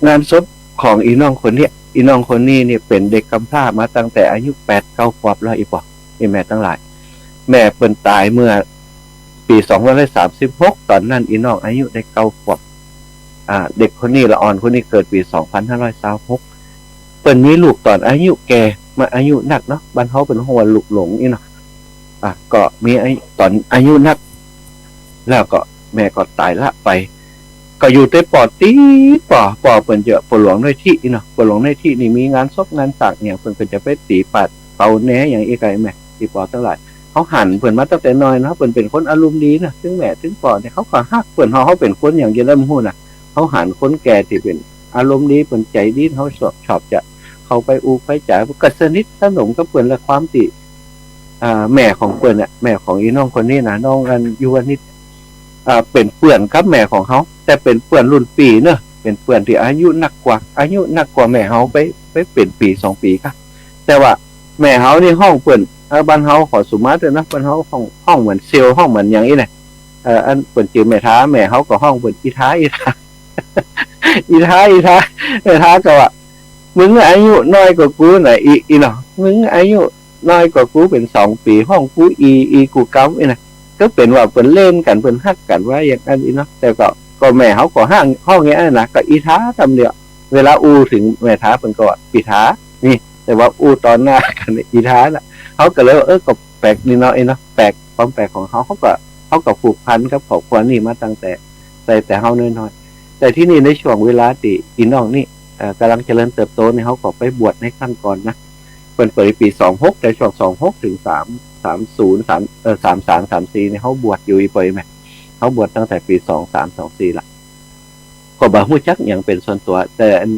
งานศพของอี่น้องคนเนี้ย อี่น้องคนนี้เนี่ยเป๋นเด็กกำพร้ามาตั้งแต่อายุแปดเก้าขวบแล้ว อี่ป้ออี่แม่ตังหลาย แม่เปิ้นต๋ายเมื่อปี๋สองพันสามสิบหก ต๋อนนั้นอี่น้องอายุได้เก้าขวบ อ่า เด็กคนนี้ ละอ่อนคนนี้เกิดปี๋สองพันห้าร้อยซาวหก เปิ้นมีลูกต๋อนอายุแก่ มาอายุนักเนาะ บ้านเฮาเปิ้นฮ้องว่าลูกหลงอี้เนาะ อ่ะ ก็มีอายุ ต๋อนอายุนัก แล้วก็แม่ก็ต๋ายละไป ก็อยู่แต่ป้อตี๋ป้อ ป้อเปิ้นจะ ป้อหลวงน้อยตี้อี้เนาะ ป้อหลวงน้อยตี้นี่มีงานศพงานสากหยัง เปิ้นก็จะไปตี๋ปาดเป่าแหนหยังอี้กั๋นแหม ตี้ป้อตังหลาย เฮาหันเปิ้นมาตั้งแต่น้อยเนาะ เปิ้นเป๋นคนอารมณ์ดีนะ ตึงแม่ตึงป้อเนี่ย เฮาก็ฮักเปิ้น เฮา เฮาเป๋นคนหยังจะได้บ่ฮู้นะ เฮาหันคนแก่ตี้เป๋นอารมณ์ดี เปิ้นใจ๋ดี เฮาชอบ ชอบจะเข้าไปอู้ไปจ๋า ก็สนิทสนมกับเปิ้น และความตี้ อ่า แม่ของเปิ้นน่ะ แม่ของอีน้องคนนี้นะ น้องอันยูวนิช อ่า เป๋นเปื้อนกับแม่ของเฮา แต่เป๋นเปื้อนรุ่นปี้เนาะ เป๋นเปื้อนตี้อายุนักกว่า อายุนักกว่าแม่เฮาไป ไปเป๋นปี๋สองปี๋ก่ะ แต่ว่าแม่เฮานี่ฮ้องเปิ้น เออ บ้านเฮาขอสุมาเต๊อะนะ บ้านเฮาฮ้อง ฮ้องเหมือนเซลล์ ฮ้องเหมือนหยังอี้แหละ เออ อันเปิ้นจื้อแม่ท้า แม่เฮาก็ฮ้องเปิ้นอีท้า อีท้า อีท้า อีท้า แม่ท้าก็ว่า มึงอายุน้อยกว่ากูนะ อี อีเนาะ มึงอายุน้อยกว่ากูเป๋นสองปี๋ ฮ้องกูอี อีกูกำอี้นะ ก็เป๋นว่าเปิ้นเล่นกั๋น เปิ้นฮักกั๋นว่าอย่างอั้นอี้เนาะ แต่ก็ ก็แม่เฮาก็ฮ้อง ฮ้องอย่างอั้นนะ ก็อีท้าตำเดียว เวลาอู้เถิงแม่ท้าเปิ้นก็ว่าปี๋ท้า นี่ แต่ว่าอู้ต่อหน้ากั๋นอีท้าน่ะ เฮาก็เลยว่า เออ ก็แปลกดีเนาะ อี้เนาะ แปลก ความแปลกของเฮา เฮาก็ เฮาก็ผูกพันกับครอบครัวนี้มาตั้งแต่ แต่ แต่เฮาน้อยๆ แต่ทีนี้ในช่วงเวลาตี้อีน้องนี่ เอ่อ ก่ำลังเจริญเติบโตนี่ เฮาก็ไปบวชในครั้งก่อนนะ เปิ้นเปิดปี๋สองหก แต่ช่วงสองหกเถิงสาม สามศูนย์ สาม เอ่อ สามสาม สามสี่ นี่ เฮาบวชอยู่อี้ป้อแหม เฮาบวชตั้งแต่ปี๋สองสาม สองสี่ละ ก็บ่ฮู้จักหยังเป๋นส่วนตั๋ว แต่อัน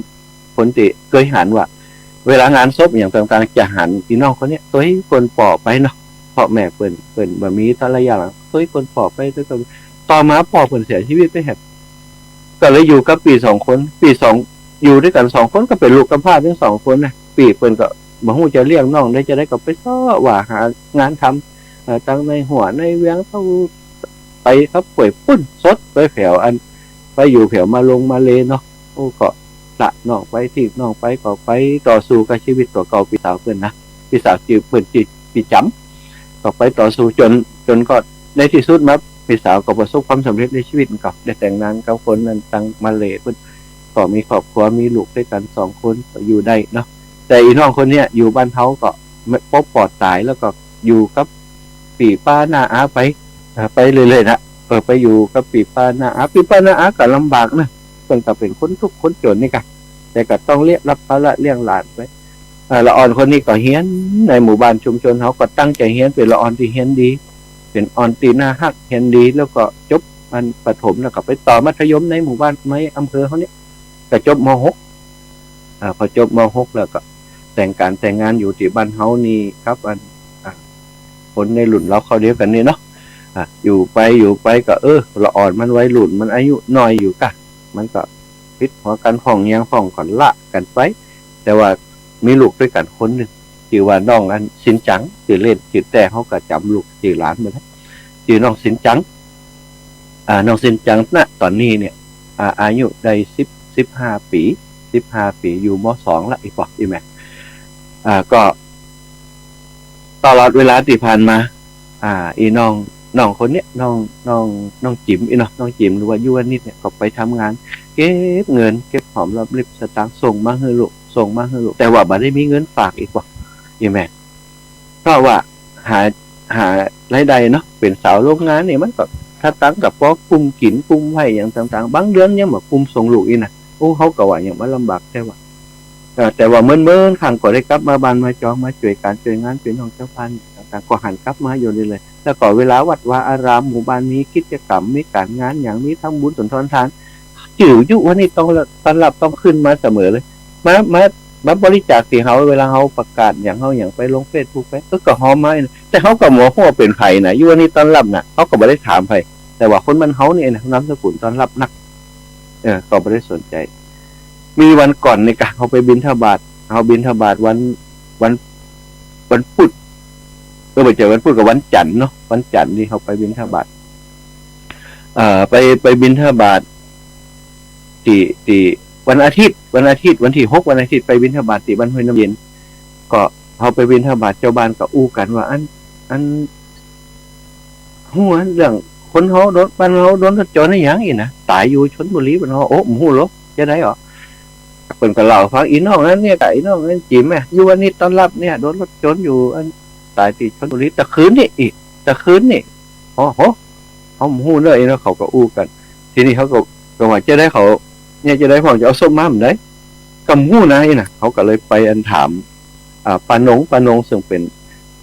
คนตี้เกยหันว่า เวลางานศพหยังต่างๆ จะหันอีน้องคนนี้ ตวยก้นป้อไปเนาะ ป้อแม่เปิ้น เปิ้นบ่มีต๋อนระยะหลัง ตวยก้นป้อไป ตวยก้น ต่อมาป้อเปิ้นเสียชีวิตไปแหม ก็เลยอยู่กับปี้สองคน ปี้สอง อยู่ตวยกั๋นสองคน ก็เป๋นลูกกำพร้าตึงสองคนนะ ปี้เปิ้นก็บ่ฮู้จะเลี้ยงน้องได้จาใด ก็ไปเซาะว่าหางานทำ เอ่อ ตังในหัวในเวียง เต้า ไปกับป่วยปุ้น สดไปแผวอัน ไปอยู่แผวมาลงมาเลเนาะ โอ้ ก็ละน้องไป ทิ้งน้องไป ก็ไปต่อสู้กับชีวิตตั๋วเก่า ปี้สาวเปิ้นนะ ปี้สาวจื้อ เปิ้นจื้อปี้จ๋ำ ก็ไปต่อสู้จ๋น จ๋นก็ในตี้สุดมา ปี้สาวก็ประสบความสำเร็จในชีวิต ก็ได้แต่งงานกับคนนั้นตังมาเล เปิ้นก็มีครอบครัว มีลูกตวยกั๋นสองคน ก็อยู่ได้เนาะ แต่อีน้องคนเนี้ยอยู่บ้านเฮาก็ ปอป้อต๋ายแล้วก็อยู่กับปี้ป้าน้าอาไป เอ่อ ไปเรื่อยๆ นะ เออ ไปอยู่กับปี้ป้าน้าอา ปี้ป้าน้าอาก็ลำบากนะ เปิ้นก็เป๋นคนทุกข์คนจ๋นนี่ก่ะ แต่ก็ต้องเลี้ยง รับภาระเลี้ยงหลานไป เอ่อ ละอ่อนคนนี้ก็เฮียนในหมู่บ้านชุมชนเฮา ก็ตั้งใจ๋เฮียน เป๋นละอ่อนตี้เฮียนดี เป๋นอ่อนตี้น่าฮัก เฮียนดี แล้วก็จบอันประถม แล้วก็ไปต่อมัธยมในหมู่บ้าน ในอำเภอเฮานี่ ก็จบ ม.หก อ่า พอจบ ม.หก แล้วก็แต่งก๋านแต่งงานอยู่ตี้บ้านเฮานี่ครับ อัน อ่า คนในรุ่นราวคราวเดียวกั๋นนี่เนาะ อ่า อยู่ไปอยู่ไปก็ เออ ละอ่อนมันวัยรุ่น มันอายุน้อยอยู่ก่ะ มันก็ผิดหัวกั๋น พ่องหยังพ่องก็ละกั๋นไป แต่ว่ามีลูกตวยกั๋นคนนึ่ง จื้อว่าน้องอันสินจัง จื้อเล่น จื้อแต๊เฮาก็จ๋ำลูกจื้อหลานบ่ได้ จื้อน้องสินจัง อ่า น้องสินจังนะ ต๋อนนี้เนี่ย อ่า อายุได้สิบ สิบห้าปี๋ สิบห้าปี๋ อยู่ ม.สอง ละ อี้ป้อ อี้แม่ อ่า ก็ตลอดเวลาตี้ผ่านมา อ่า อี้น้อง น้องคนเนี้ย น้อง น้อง น้องจิ๋ม อี้เนาะ น้องจิ๋ม หรือว่ายูวนิชเนี่ย ก็ไปทำงาน เก็บเงิน เก็บหอมรอมริบสตางค์ ส่งมาหื้อลูก ส่งมาหื้อลูก แต่ว่าบ่ได้มีเงินฝาก อี้ป้อ อี้แม่ เพราะว่าหา หารายได้เนาะ เป๋นสาวโรงงานนี่ มันก็สตางค์ก็ปอกุ้มกิ๋นกุ้มไหว้หยังต่างๆ บางเดือนยังบ่กุ้มส่งลูกอี้นะ โอ้ เฮาก็ว่าหยังมันลำบากแต๊วะ เอ่อ แต่ว่าเมินๆ ครั้งก็ได้กลับมาบ้านมาจอง มาจ้วยก๋านจ้วยงาน จ้วยน้องเจ้าพานต่างๆ ก็หันกลับมาอยู่เรื่อยๆ แล้วก็เวลาวัดวาอารามหมู่บ้านมีกิจกรรม มีก๋านงานหยัง มีทำบุญสุนทรทาน จื้อยูวนิชต้อนรับ ต้อนรับ ต้องขึ้นมาเสมอเลย มา มา มาบริจาคตี้เฮา เวลาเฮาประกาศหยัง เฮาหยังไปลงเฟซบุ๊กไป เออ ก็ฮอมมา แต่เฮาก็บ่ฮู้ว่าเป๋นใผนะ ยูวนิชต้อนรับนะ เฮาก็บ่ได้ถามใผ แต่ว่าคนบ้านเฮานี่นะ นามสกุลต้อนรับนัก เออ ก็บ่ได้สนใจ๋ มีวันก่อนนี่ก่ะ เฮาไปบิณฑบาต เฮาบิณฑบาตวัน วัน วันพุธ เออ บ่ใจ้วันพุธ ก็วันจันทร์เนาะ วันจันทร์นี่เฮาไปบิณฑบาต เอ่อ ไป ไปบิณฑบาตตี้ ตี้วันอาทิตย์ วันอาทิตย์ วันตี้หก วันอาทิตย์ ไปบิณฑบาตตี้บ้านห้วยน้ำเย็น ก็เฮาไปบิณฑบาต จาวบ้านก็อู้กั๋นว่า อัน อัน ฮู้เรื่องคนเฮาโดน บ้านเฮาโดนรถจรอะหยังอี้นะ ต๋ายอยู่ชลบุรีบ้านเฮา โอ้ บ่ฮู้หรอก จาใดอ๋อ เปิ้นก็เล่าฟัง อีน้องนั้นเนี่ย กับอีน้องนั้นจิ๋มอะ อยู่วันนี้ต้อนฮับเนี่ย โดนรถชนอยู่อัน ต๋ายตี้ชลบุรี ตะคืนนี้อีก ตะคืนนี้ โอ้โห เฮาบ่ฮู้เนาะ อี้เนาะ เขาก็อู้กั๋น ทีนี้เขาก็ ก็ว่าจะใด๋เขา เนี่ยจะใด๋ พ่องจะเอาศพมาบ่ใด๋ ก็บ่ฮู้นะ อี้นะ เขาก็เลยไปอันถาม อ่า ป้านง ป้านงซึ่งเป๋น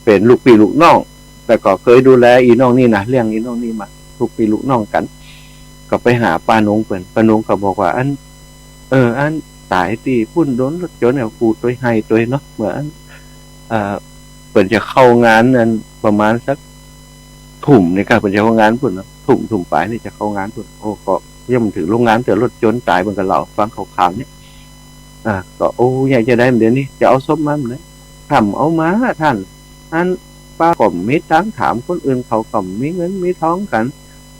เป๋นลูกปี้ลูกน้อง แล้วก็เกยดูแลอีน้องนี่นะ เลี้ยงอีน้องนี่มา ลูกปี้ลูกน้องกั๋น ก็ไปหาป้านงเปิ้น ป้านงก็บอกว่า อัน เออ อันต๋ายตี้ปุ้นโดนรถชนเนี่ย กูตวยไห้ตวยเนาะ เมื่ออัน เอ่อ เปิ้นจะเข้างานอันประมาณสักทุ่มนี่ก้า เปิ้นจะเข้างานปุ้นเนาะ ทุ่ม ทุ่มป๋ายนี่จะเข้างานปุ้น โอ้ ก็ยังบ่เถิงโฮงงานเตื้อ รถชนต๋าย เปิ้นก็เล่าฟังคร่าวๆ เนี่ย อ่า ก็ โอ้ เนี่ยจะใด๋ เดี๋ยวนี้จะเอาศพมาบ่ใด๋ ถ้าบ่เอามาต้าน อัน ป้าก็บ่มีตังค์ ถามคนอื่นเขาก็บ่มีเงินมีทองกั๋น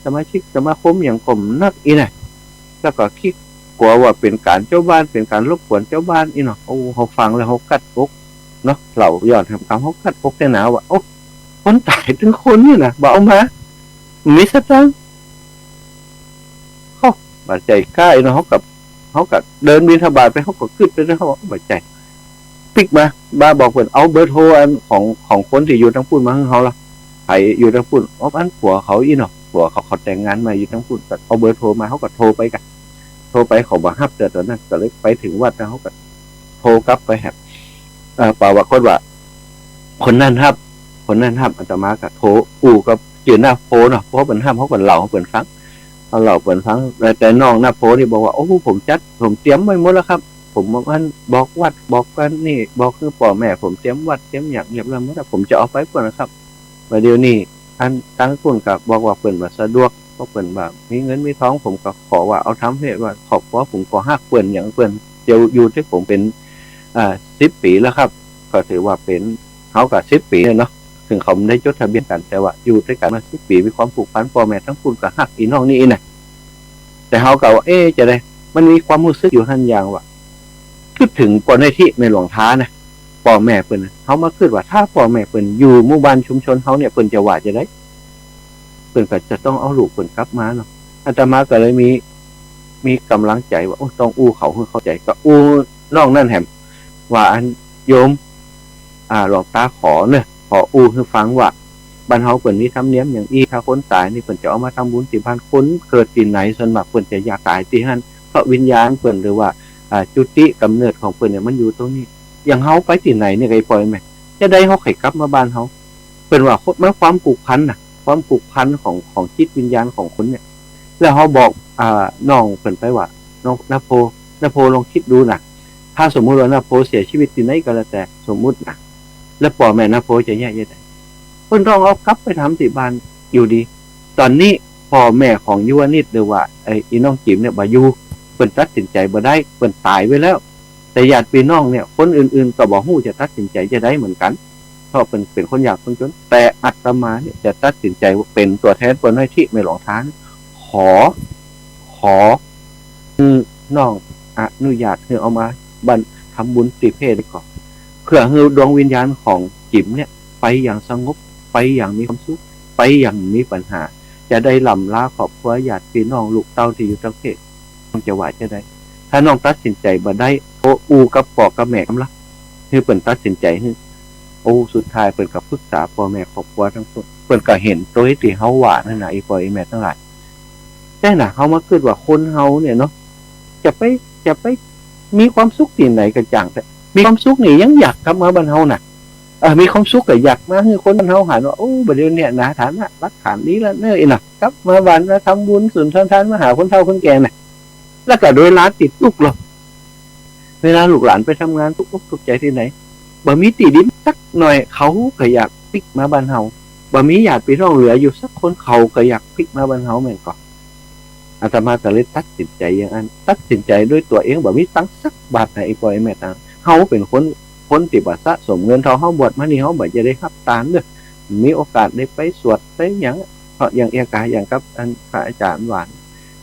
สมาชิกสมาคมหยังก็บ่นัก อี้นะ แล้วก็ขี้กั๋วว่าเป๋นก๋านเจ้าบ้าน เป๋นก๋านรบกวนเจ้าบ้าน อี้เนาะ โอ้ เฮาฟังแล้วเฮากัดอกเนาะ เล่าย้อนแหมกำ เฮากัดอกแต๊หนาว่า โอ้ คนต๋ายตึงคนนี่นะ บ่เอามา บ่มีสตางค์ โอ้ บ่ใจ้ก้า อี้เนาะ เฮาก็ เฮาก็เดินบิณฑบาตไป เฮาก็กึ๊ดไปเนาะ เฮาก็บ่ใจ้ ปิ๊กมา บ่าบอกเปิ้น เอาเบอร์โทรอันของ ของคนตี้อยู่ตางปุ้นมาหื้อเฮาละ ใผอยู่ตางปุ้น อ๋อ อันผัวเขาอี้เนาะ ผัวเขา เขาแต่งงานใหม่อยู่ตางปุ้น ก็เอาเบอร์โทรมา เฮาก็โทรไปก้า โทรไปเขาบ่ฮับ แต่ต๋อนนั้นก็เลยไปเถิงวัดแล้ว เฮาก็โทรกลับไปแหม เอ่อ ปรากฏว่า คนนั้นฮับ คนนั้นฮับ อาตมาก็โทรอู้กับจื้อหน้าโพเนาะ พอเปิ้นฮับ เฮาก็เล่าหื้อเปิ้นฟัง เฮาเล่าเปิ้นฟัง แต่ แต่น้องหน้าโพนี่บอกว่า โอ้ ผมจัด ผมเตรียมไว้หมดแล้วครับ ผมบอกอัน บอกวัด บอกอันนี่ บอกหื้อป้อแม่ ผมเตรียมวัด เตรียมหยังเรียบร้อยหมดแล้ว ผมจะเอาไปปุ้นนะครับ บ่าเดี๋ยวนี้ อันตางปุ้นก็บอกว่าเปิ้นบ่สะดวก เพราะเปิ้นบ่มีเงินมีทอง ผมก็ขอว่าเอาตามเหตุว่าครอบครัวผมก็ฮักเปิ้น หยังเปิ้นจะอยู่ตวยผมเป๋น อ่า สิบปี๋แล้วครับ ก็ถือว่าเป๋น เฮาก็สิบปี๋แล้วเนาะ เถิงเขาบ่ได้จดทะเบียนกั๋น แต่ว่าอยู่ตวยกั๋นมาสิบปี๋ มีความผูกพัน ป้อแม่ตางปุ้นก็ฮักอีน้องนี่นะ แต่เฮาก็ว่า เอ๊ะ จะใด๋ มันมีความฮู้สึกอยู่หั้นอย่างว่า กึ๊ดเถิงป้อน้อยทิ แม่หลวงทานะ ป้อแม่เปิ้นนะ เฮามาคิดว่าถ้าป้อแม่เปิ้นอยู่หมู่บ้านชุมชนเฮาเนี่ย เปิ้นจะว่าจะใด๋ เปิ้นก็จะต้องเอาลูกเปิ้นกลับมาเนาะ อาตมาก็เลยมี มีก๋ำลังใจ๋ว่า โอ้ ต้องอู้เขาหื้อเข้าใจ๋ ก็อู้น้องนั้นแหม ว่า อัน โยม อ่า หลวงตาขอเนาะ ขออู้หื้อฟังว่า บ้านเฮาเปิ้นมีธรรมเนียมอย่างอี้ ถ้าคนต๋ายนี่เปิ้นจะเอามาทำบุญตี้บ้าน คนเกิดตี้ไหน ส่วนมากเปิ้นจะอยากต๋ายตี้หั้น เพราะวิญญาณเปิ้น หรือว่า อ่า จุติก๋ำเนิดของเปิ้นเนี่ย มันอยู่ตรงนี้ อย่างเฮาไปตี้ไหนเนี่ย ไอ้ป้อแม่ จะใด๋เฮาใค่กลับมาบ้านเฮา เปิ้นว่ามันความผูกพันน่ะ ความผูกพันของ ของจิตวิญญาณของคนเนี่ย แล้วเฮาบอก อ่า น้องเปิ้นไปว่า น้องหน้าโพ หน้าโพลองกึ๊ดดูน่ะ ถ้าสมมุติว่าหน้าโพเสียชีวิตตี้ไหนก็แล้วแต่ สมมุติน่ะ แล้วป้อแม่หน้าโพจะเยียะจะใด๋ เปิ้นต้องเอากลับไปทำตี้บ้านอยู่ดี ต๋อนนี้ป้อแม่ของยุวนิต หรือว่าไอ้ อีน้องจิ๋มเนี่ยบ่อยู่ เปิ้นตัดสินใจ๋บ่ได้ เปิ้นต๋ายไปแล้ว แต่ญาติปี้น้องเนี่ย คนอื่นๆ ก็บ่ฮู้จะตัดสินใจ๋จะใด๋เหมือนกั๋น เพราะเปิ้นเป๋นคนยากคนจน แต่อาตมาเนี่ยจะตัดสินใจ๋เป๋นตั๋วแทนป้อน้อยทิ แม่หลวงทา ขอ ขอหื้อน้องอนุญาตหื้อเอามาบรร ทำบุญตี้เพศก่อ เพื่อหื้อดวงวิญญาณของจิ๋มเนี่ย ไปอย่างสงบ ไปอย่างมีความสุข ไปอย่างมีปัญหา จะได้ล่ำลาครอบครัวญาติปี้น้องลูกเต้าตี้อยู่ตางเพศ น้องจะว่าจะใด๋ ถ้าน้องตัดสินใจ๋บ่ได้ โอ้ อู้กับป้อกับแม่กำละ หื้อเปิ้นตัดสินใจ๋หื้อ โอ้ สุดท้ายเปิ้นก็ปรึกษาป้อแม่ครอบครัวตังปุ้น เปิ้นก็หันตวยตี้เฮาว่าหั้นน่ะ ไอ้ป้อไอ้แม่ตังหลาย แต่น่ะ เฮามาคิดว่าคนเฮาเนี่ยเนาะ จะไป จะไปมีความสุขตี้ไหนก็จ่างเถอะ มีความสุขนี่ยังอยากกลับมาบ้านเฮาน่ะ เออ มีความสุขก็อยากมาหื้อคนบ้านเฮาหันว่า โอ้ บ่าเดี๋ยวเนี่ยนะ ฐานะหลักฐานดีแล้วเนาะ อี้เนาะ กลับมาบ้านมาทำบุญสุนทรทาน มาหาคนเฒ่าคนแก่น่ะ แล้วก็โดยหลานตี้ตุ๊กข์เนาะ เวลาลูกหลานไปทำงานตุ๊กอกตุ๊กใจ๋ตี้ไหน บ่มีตี้ดินสักหน่อย เขาก็อยากปิ๊กมาบ้านเฮา บ่มีญาติปี้น้องเหลืออยู่สักคน เขาก็อยากปิ๊กมาบ้านเฮาแม่นก่อ อาตมาก็เลยตัดสินใจ๋อย่างอั้น ตัดสินใจ๋ด้วยตั๋วเอง บ่มีตังค์สักบาทนะ ไอ้ป้อไอ้แม่ตัง เฮาเป๋นคน คนตี้บ่สะสมเงินทอง เฮาบวชมานี่ เฮาบ่จะได้ฮับตานเนาะ มีโอกาสได้ไปสวดไปหยัง เพราะอย่างเอี้ยก่า อย่างกับอันพระอาจ๋ารย์หวาน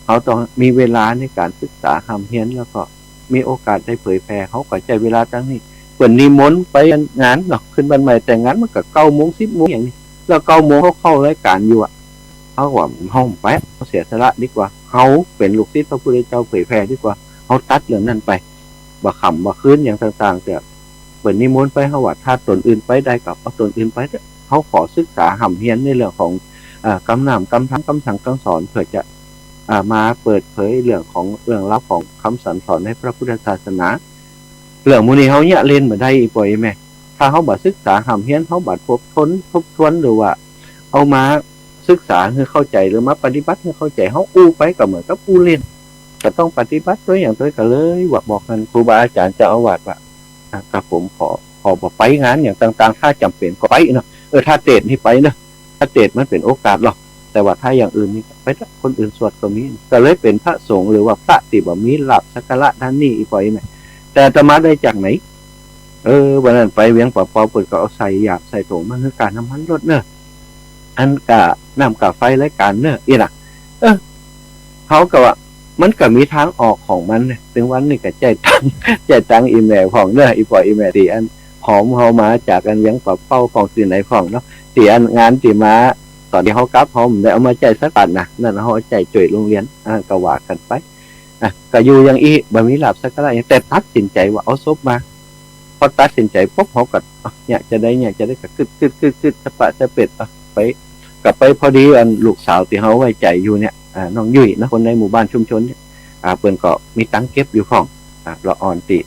เฮาต้องมีเวลาในก๋านศึกษาฮ่ำเฮียน แล้วก็ มีโอกาสได้เผยแผ่ เฮาก็ใจ๊เวลาตังนี้ เปิ้นนิมนต์ไปงานเนาะ ขึ้นบ้านใหม่แต่งงานมันก็เก้าโมงสิบโมงอย่างนี้ แล้วเก้าโมงเฮาเข้ารายก๋านอยู่อะ เฮาว่าเฮาบ่ไป เฮาเสียสละดีกว่า เฮาเป๋นลูกศิษย์พระพุทธเจ้าเผยแผ่ดีกว่า เฮาตัดเรื่องนั้นไป บ่าค่ำบ่าคืนอย่างต่างๆ เตื้อ เปิ้นนิมนต์ไป เฮาว่าถ้าต๋นอื่นไปได้ก็เอาต๋นอื่นไปเตื้อ เฮาขอศึกษาฮ่ำเฮียนในเรื่องของ เอ่อ กำน้ำกำทาง กำสั่งกำสอน เปื้อจะ อ่า มาเปิดเผยเรื่องของ เรื่องราวของกำสั่งสอนในพระพุทธศาสนา เรื่องหมู่นี้เฮาเยียะเล่นบ่ได้ อี่ป้ออี่แม่ ถ้าเฮาบ่ศึกษาฮ่ำเฮียน เฮาบ่ทบทวน ทบทวน หรือว่าเอามาศึกษาหื้อเข้าใจ๋ หรือมาปฏิบัติหื้อเข้าใจ๋ เฮาอู้ไปก็เหมือนกับอู้เล่น ก็ต้องปฏิบัติตวยอย่างตวย ก็เลยว่าบอกกั๋นครูบาอาจ๋ารย์เจ้าอาวาสว่า อ่ะ กระผมขอ ขอบ่ไปงานอย่างต่างๆ ถ้าจ๋ำเป๋นก็ไปเนาะ เออ ถ้าเตสน์นี่ไปเนาะ ถ้าเตสน์มันเป๋นโอกาสหรอก แต่ว่าถ้าอย่างอื่นนี่ไปเถอะ คนอื่นสวดก็มี ก็เลยเป๋นพระสงฆ์หรือว่าพระตี้บ่มีลาภสักการะด้านนี้ อี่ป้ออี่แม่ แต่อาตมาได้จากไหน เออ วันนั้นไปเวียงป่าเปา เปิ้นก็เอาใส่หยาบใส่โถงมาหื้อก๋าน้ำมันรถเนาะ อันก๋าน้ำก๋าไฟรายก๋านเนาะ อี้นะ เออ เฮาก็ว่ามันก็มีตางออกของมันเนี่ย เซิ่งวันนี้ก็จ่ายตังค์ จ่ายตังค์อี่แม่พ่องเนาะ อี่ป้ออี่แม่ ตี้อันหอมเฮามาจากอันเวียงป่าเปาพ่อง ตี้ไหนพ่องเนาะ ตี้อันงานตี้มา ต๋อนตี้เฮากลับ เฮาบ่ได้เอามาใจ๊สักบาทนะ นั่นเฮาเอาใจ๊จ้วยโฮงเฮียน อ่า ก็ว่ากั๋นไป อ่ะ ก็อยู่อย่างอี้ บ่มีลาภสักการะหยัง แต่ตัดสินใจ๋ว่าเอาศพมา พอตัดสินใจ๋ปุ๊บ เฮาก็ อ่ะ เยียะจะใด เยียะจะใด ก็กึ๊ด กึ๊ด กึ๊ด กึ๊ด สะปะสะเปด อ่ะ ไป ก็ไปพอดี อันลูกสาวตี้เฮาไว้ใจ๋อยู่เนี่ย อ่า น้องยุ้ยเนาะ คนในหมู่บ้านชุมชนเนี่ย อ่า เปิ้นก็มีตังค์เก็บอยู่พ่อง อ่า ละอ่อนตี้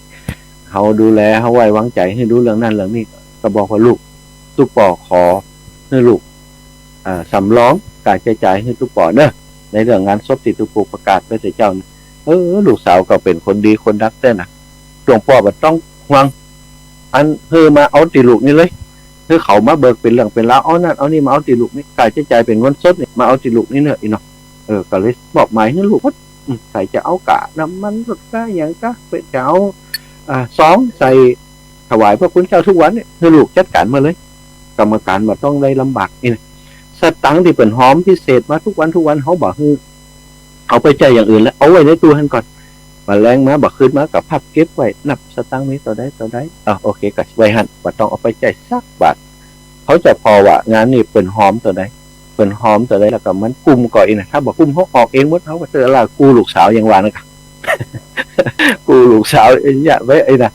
เฮาดูแล เฮาไว้วางใจ๋หื้อดูเรื่องนั้นเรื่องนี้ ก็บอกว่า ลูก ตุ๊ปอขอหื้อลูก อ่า สำรองก๋าใจ๊จ่ายหื้อตุ๊ปอเนาะ ในเรื่องงานศพตี้ตุ๊ปอประกาศไปแต่เจ๊า เออ ลูกสาวก็เป๋นคนดีคนฮักแต๊นะ หลวงป้อบ่ต้องห่วง อันหื้อมาเอาตี้ลูกนี่เลย หื้อเขามาเบิกเป๋นเรื่องเป๋นราว เอานั่นเอานี่มาเอาตี้ลูกนี่ ก๋าใจ๊จ่ายเป๋นเงินสดนี่ มาเอาตี้ลูกนี่เนาะ อี้เนาะ เออ ก็เลยมอบหมายหื้อลูกหมด อืม ใผจะเอาก๋าน้ำมันรถ ก๋าหยัง ก๋า เปิ้นจะเอา อ่า ซองใส่ถวายพระคุณเจ้าทุกวันเนี่ย หื้อลูกจัดก๋านมาเลย กรรมการบ่ต้องได้ลำบากนี่นะ สตางค์ตี้เปิ้นหอมพิเศษมาทุกวันทุกวัน เฮาบ่หื้อ เอาไปใจ๊อย่างอื่นแล้ว เอาไว้ในตู้หั้นก่อน บ่าแลงมา บ่าคืนมาก็พับเก็บไว้ นับสตางค์มีเต้าใดเต้าใด อ่ะ โอเค ก็ไว้หั้น บ่ต้องเอาไปใจ๊สักบาท เฮาจะผ่อว่างานนี้เปิ้นหอมเต้าใด เปิ้นหอมเต้าใด แล้วก็มันกุ้มก่ออี้นะ ถ้าบ่กุ้ม เฮาออกเองหมด เฮาก็เตื้อละกู้ลูกสาวอย่างว่านั่นกะ กู้ลูกสาวเยียะไว้ อี้นะ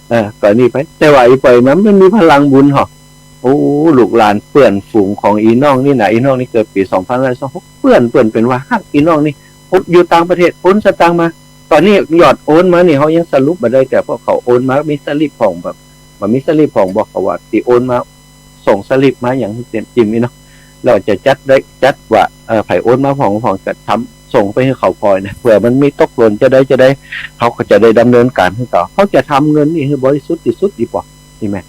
เออ ก็นี่ไป แต่ว่าอี่ป้ออี่แม่ มันมีพลังบุญเหาะ โอ้ ลูกหลานเปื้อนฝูงของอี่น้องนี่นะ อี่น้องนี่เกิดปี๋สองพันห้าร้อยสองหก เปื้อน เปื้อนเป๋นว่าฮักอี่น้องนี่ อยู่ต่างประเทศ โอนสตางค์มา ต๋อนนี้ยอดโอนมานี่ เฮายังสรุปบ่ได้ แต่พวกเขาโอนมา มีสลิปพ่อง แบบ บ่มีสลิปพ่อง บอกเขาว่าตี้โอนมา ส่งสลิปมาอย่างหื้อเต๋มจิ่มอี้เนาะ แล้วจะจัดได้ จัดว่า เอ่อ ใผโอนมาพ่อง พ่องจะทำส่งไปหื้อเขาพลอยนะ เผื่อมันมีตกหล่นจะใดจะใด เฮาก็จะได้ดำเนินก๋านหื้อเขา เฮาจะทำเงินนี่หื้อบริสุทธิ์ตี้สุด อี้ป้อ อี้แม่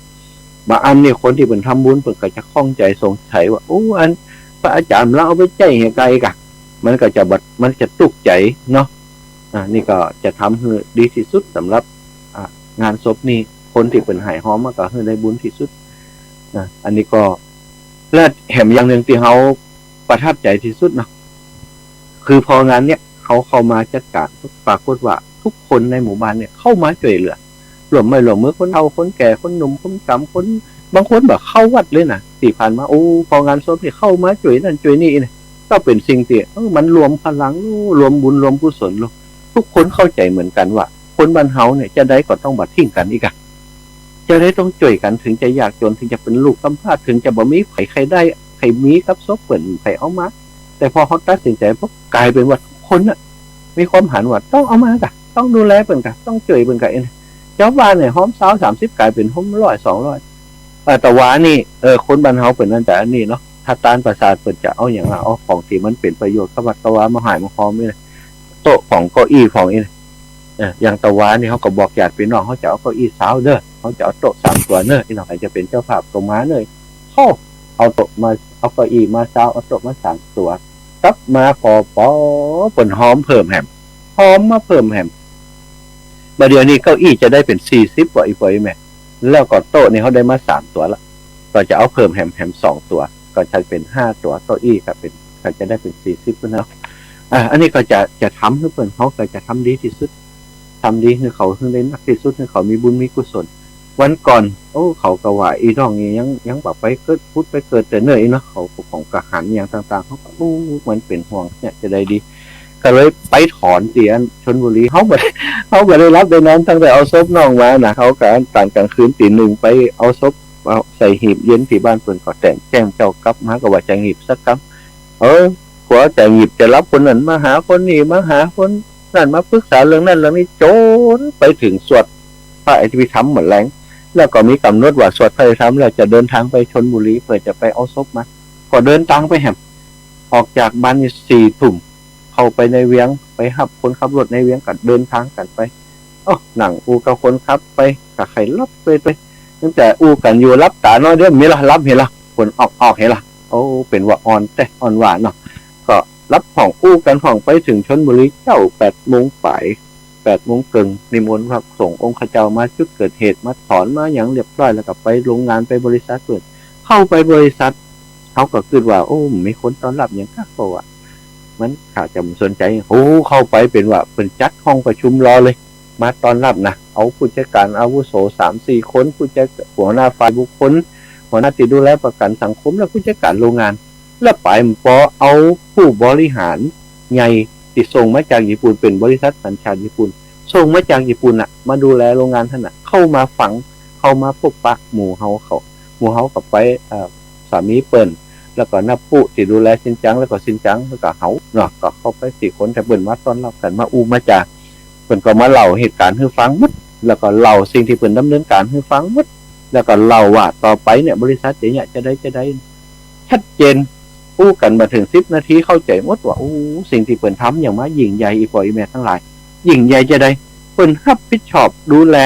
บางอันนี่คนตี้เปิ้นทำบุญ เปิ้นก็จะข้องใจ๋สงสัยว่า โอ้ อันพระอาจ๋ารย์ลาวเอาไปใจ๊หื้อใครกะ มันก็จะบ่ มันจะตุ๊กใจ๋เนาะ อ่า นี่ก็จะทำหื้อดีตี้สุดสำหรับ อ่า งานศพนี่ คนตี้เปิ้นใหายหอมมาก็หื้อได้บุญตี้สุด อ่า อันนี้ก็ และแถมอย่างนึ่งตี้เฮาประทับใจ๋ตี้สุดเนาะ คือพองานเนี้ย เฮาเข้ามาจัดก๋าน ปรากฏว่าทุกคนในหมู่บ้านเนี่ยเข้ามาจ้วยเหลือ ร่วมไม้ร่วมมือ คนเฒ่าคนแก่ คนหนุ่มคนจ๋ำ คน บางคนบ่เข้าวัดเลยนะ ตี้ผ่านมา โอ้ พองานศพนี่เข้ามาจ้วยนั่นจ้วยนี่นะ ก็เป๋นสิ่งตี้ เออ มันรวมพลัง รวมบุญ รวมกุศล ทุกคนเข้าใจ๋เหมือนกั๋นว่า คนบ้านเฮาเนี่ย จะใดก็ต้องบ่ทิ้งกั๋นอีกอะ จะใดต้องจ้วยกั๋น เถิงจะยากจ๋น เถิงจะเป๋นลูกกำพร้า เถิงจะบ่มีใผใค่ได้ใค่มีกับศพเปิ้น ใผเอามา แต่พอเฮาตัดสินใจ๋ปุ๊บ ก๋ายเป๋นว่าทุกคนน่ะ มีความหันว่าต้องเอามากะ ต้องดูแลเปิ้นกะ ต้องจ้วยเปิ้นกะ เอ๊ะ เจ้าบ้านเนี่ย หอมซาว สามสิบ ก๋ายเป๋นหอมร้อย สองร้อย เอ่อ ตะวานี่ เออ คนบ้านเฮาเปิ้นนั่นจะอันนี้เนาะ ถ้าตานประสาทเปิ้นจะเอาหยังอะ เอาของตี้มันเป๋นประโยชน์กับวัดกับวามาหายมาหอมนี่นะ โต๊ะพ่องเก้าอี้พ่องนี่นะ เออ อย่างตะวานี่เฮาก็บอกญาติปี้น้อง เฮาจะเอาเก้าอี้ซาวเน่อ เฮาจะเอาโต๊ะสามตั๋วเน่อ อี้น้องใผจะเป๋นเจ้าภาพก็มาเน่อ โอ้ เอาโต๊ะมา เอาเก้าอี้มาซาว เอาโต๊ะมาสามตั๋ว กลับมาปอปอ เปิ้นหอมเพิ่มแหม หอมมาเพิ่มแหม บ่าเดี่ยวนี้เก้าอี้จะได้เป๋นสี่สิบกว่า อี่ป้ออี่แม่ แล้วก็โต๊ะนี่เฮาได้มาสามตั๋วละ ก็จะเอาเพิ่มแหม แหมสองตั๋ว ก็จะเป๋นห้าตั๋ว เก้าอี้ก็เป๋น ก็จะได้เป๋นสี่สิบพุ้นเนาะ อ่า อันนี้ก็จะ จะทำหื้อเปิ้น เฮาก็จะทำดีตี้สุด ทำดีหื้อเขา หื้อได้นักตี้สุด หื้อเขามีบุญมีกุศล วันก่อน โอ้ เขาก็ว่า อี่น้องนี่ยัง ยังบ่ไปเกิด ผุดไปเกิดเตื้อเน่อ อี้เนาะ เขาก็ของกะหันอย่างต่างๆ เขาก็ โอ้ มันเป๋นห่วง เนี่ย จะใดดี ก็เลยไปถอนตี้อันชลบุรี เฮาบ่ได้ เขาก็ได้หลับได้นอนตั้งแต่เอาศพน้องมานะ เขาก็ต๋อนก๋างคืนตี๋หนึ่งไปเอาศพ เอาใส่หีบเย็น ตี้บ้านเปิ้นก็แจ้ง แจ้งเจ้ากลับมาก็ว่าจะหีบสักกำ เออ ผัวจะหีบจะหลับ คนนั้นมาหา คนนี้มาหา คนนั้นมาปรึกษาเรื่องนั้นเรื่องนี้ จ๋นไปเถิงสวดพระอภิธรรมหมดแลง แล้วก็มีก๋ำหนดว่าสวดพระอภิธรรมแล้วจะเดินตางไปชลบุรี เปื้อจะไปเอาศพมา ก็เดินตางไปแหม ออกจากบ้านนี่สี่ทุ่ม เข้าไปในเวียง ไปฮับคนขับรถในเวียง ก็เดินตางกั๋นไป โอ้ นั่งอู้กับคนขับไป ก็ใค่หลับไป ไป ตั้งแต่อู้กั๋นอยู่ หลับต๋าน้อยเดียว มีละ หลับเหียละ คนออก ออกเหียละ โอ้ เป๋นว่าอ่อนแต๊ อ่อนหวาเนาะ ก็หลับพ่องอู้กั๋นพ่อง ไปเถิงชลบุรีเจ๊า แปดโมงป๋าย แปดโมงเกิ่ง นิมนต์พระสงฆ์องค์ข้าเจ้ามาจุดเกิดเหตุ มาถอนมาหยังเรียบร้อย แล้วก็ไปโรงงาน ไปบริษัทเปิ้น เข้าไปบริษัท เขาก็กึ๊ดว่า โอ้ มีคนต้อนรับหยังกั๊ก เพราะว่ามันข้าจะบ่สนใจ๋ โอ้ เข้าไปเป๋นว่าเปิ้นจัดห้องประชุมรอเลย มาต้อนรับนะ เอาผู้จัดการอาวุโสสามสี่คน ผู้จัด หัวหน้าฝ่ายบุคคล หัวหน้าตี้ดูแลประกัญสังคม และผู้จัดการโรงงาน และป๋ายปอเอาผู้บริหารใหญ่ตี้ส่งมาจากญี่ปุ่น เป๋นบริษัทสัญชาติญี่ปุ่น ส่งมาจากญี่ปุ่นน่ะ มาดูแลโรงงานหั้นน่ะ เข้ามาฟัง เข้ามาปะปะหมู่เฮาเขา หมู่เฮาก็ไป เอ่อ สามีเปิ้น แล้วก็น้าปุ๊ตี้ดูแลซินจัง แล้วก็ซินจัง แล้วก็เฮาเนาะ ก็เข้าไปสี่คน แต่เปิ้นมาต้อนรับกั๋น มาอู้มาจ๋า เปิ้นก็มาเล่าเหตุก๋ารณ์หื้อฟังหมด แล้วก็เล่าสิ่งตี้เปิ้นดำเนินก๋านหื้อฟังหมด แล้วก็เล่าว่าต่อไปเนี่ยบริษัทจะเยียะจะใดจะใด ชัดเจน อู้กั๋นบ่เถิงสิบนาที เข้าใจ๋หมดว่า โอ้ สิ่งตี้เปิ้นทำอย่างมายิ่งใหญ่ อี่ป้ออี่แม่ตังหลาย ยิ่งใหญ่จะใด เปิ้นฮับผิดชอบดูแล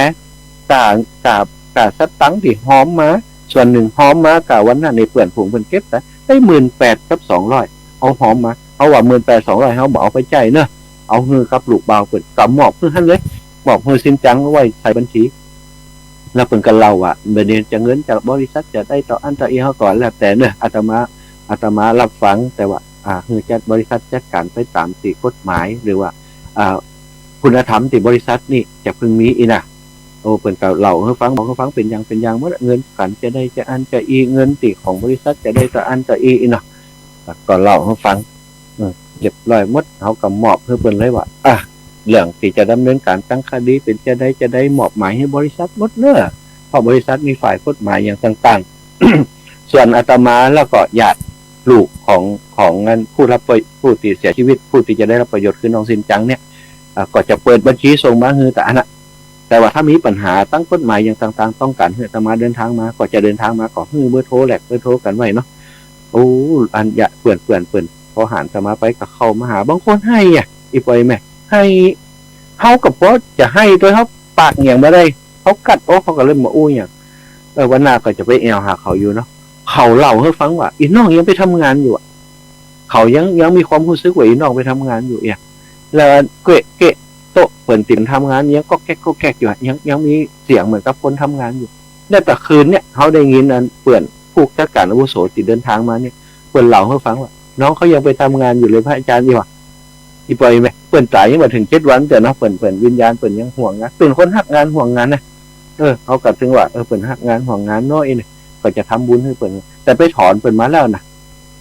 ก้า ก้า ก้าสตางค์ตี้ฮอมมา ส่วนนึ่งฮอมมา ก้าวันนั้นในเปื้อนฝูงเปิ้นเก็บต๋า ได้หมื่นแปดกับสองร้อย เอาฮอมมา เฮาว่าหมื่นแปดสองร้อย เฮาบ่เอาไปใจ๊เนาะ เอาหื้อกับลูกบ่าวเปิ้น ก็มอบหื้อหั้นเลย มอบหื้อซินจังไว้ใส่บัญชี แล้วเปิ้นก็เล่าว่า บ่าเดี่ยวจะเงินจากบริษัทจะได้เต้าอั้นเต้าอี้ เฮาก็แล้วแต่เนาะ อาตมา อาตมาฮับฟัง แต่ว่า อ่า หื้อจัด บริษัทจัดก๋านไปต๋ามตี้กฎหมาย หรือว่า อ่า คุณธรรมตี้บริษัทนี่จะพึงมีอี้นะ โอ้ เปิ้นก็เล่าหื้อฟัง บอกหื้อฟังเป๋นอย่างเป๋นอย่างหมด เงินกั๋นจะได้จะอั้นจะอี้ เงินตี้ของบริษัทจะได้เต้าอั้นเต้าอี้อี้เนาะ ก็เล่าหื้อฟัง อืม เรียบร้อยหมด เฮาก็มอบหื้อเปิ้นเลยว่า อ่ะ เรื่องตี้จะดำเนินก๋านตางคดีเป๋นจะใดจะใด มอบหมายหื้อบริษัทหมดเนาะ เพราะบริษัทมีฝ่ายกฎหมายอย่างต่างๆ ส่วนอาตมาแล้วก็ญาติลูกของ ของอันผู้รับประ ผู้ตี้เสียชีวิต ผู้ตี้จะได้รับประโยชน์คือน้องซินจังเนี่ย อ่า ก็จะเปิดบัญชีส่งมาหื้อต๋าอั้นน่ะ แต่ว่าถ้ามีปัญหาตางกฎหมายอย่างต่างๆ ต้องก๋านหื้ออาตมาเดินตางมา ก็จะเดินตางมา ก็หื้อเบอร์โทร แลกเบอร์โทรกั๋นไว้เนาะ โอ้ อันเยียะเปื้อน เปื้อน เปื้อน พอหันอาตมาไปก็เข้ามาหา บางคนไห้อะ อี่ป้ออี่แม่ ไห้ เฮาก็ปอจะไห้ตวย เฮาปากหยังบ่ได้ เฮากั๊ดออก เฮาก็เลยบ่อู้หยัง เออ วันหน้าก็จะไปแอ่วหาเขาอยู่เนาะ เขาเล่าหื้อฟังว่า อี่น้องยังไปทำงานอยู่อะ เขายัง ยังมีความฮู้สึกว่าอี่น้องไปทำงานอยู่เอีย แล้วเกะเกะโต๊ะเปิ้นตี้ทำงานยังก๊อกแก๊กก๊อกแก๊กอยู่อะ ยัง ยังมีเสียงเหมือนกับคนทำงานอยู่ แล้วตะคืนเนี่ย เฮาได้ยินอันเปื้อนผู้จัดก๋านอาวุโสตี้เดินตางมาเนี่ย เปิ้นเล่าหื้อฟังว่า น้องเขายังไปทำงานอยู่เลยพระอาจารย์ อี่หว่า อี่ป้ออี่แม่ เปิ้นต๋ายยังบ่เถิงเจ็ดวันเตื้อเนาะ เปิ้น เปิ้นวิญญาณเปิ้นยังห่วงงาน เปิ้นคนฮักงานห่วงงานนะ เออ เฮาก็เถิงว่า เออ เปิ้นฮักงานห่วงงานเนาะ อี้นี่ ก็จะทำบุญหื้อเปิ้น แต่ไปถอนเปิ้นมาแล้วนะ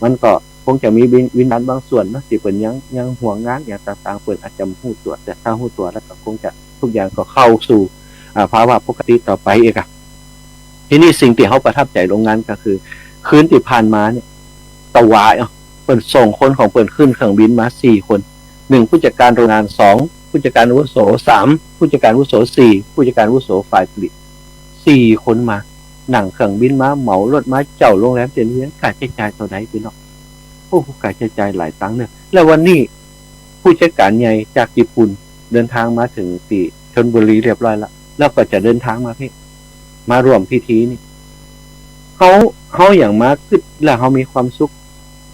มันก็คงจะมีวิญ วิญญาณบางส่วนเนาะ ตี้เปิ้นยัง ยังห่วงงานอย่างต่างๆ เปิ้นอาจจะฮู้ตั๋ว แต่ถ้าฮู้ตั๋วแล้วก็คงจะ ทุกอย่างก็เข้าสู่ อ่า ภาวะปกติต่อไปเองอะ ทีนี้สิ่งตี้เฮาประทับใจ๋โรงงานก็คือ คืนตี้ผ่านมาเนี่ย ตะวาย เอ้า เปิ้นส่งคนของเปิ้นขึ้นเครื่องบินมาสี่คน หนึ่ง ผู้จัดการโรงงาน สอง ผู้จัดการอาวุโส สาม ผู้จัดการอาวุโส สี่ ผู้จัดการอาวุโสฝ่ายผลิต สี่คนมา นั่งเครื่องบินมา เหมารถมา เจ้าโรงแรมเตี้ยนเวียง ค่าใจ๊จ่ายเต้าใดพี่น้อง โอ้ ค่าใจ๊จ่ายหลายตังค์เนาะ แล้ววันนี้ ผู้จัดก๋านใหญ่จากญี่ปุ่นเดินตางมาเถิงตี้ชลบุรีเรียบร้อยละ แล้วก็จะเดินตางมาพี้ มาร่วมพิธีนี่ เฮา เฮาหยังมากึ๊ดแล้วเฮามีความสุข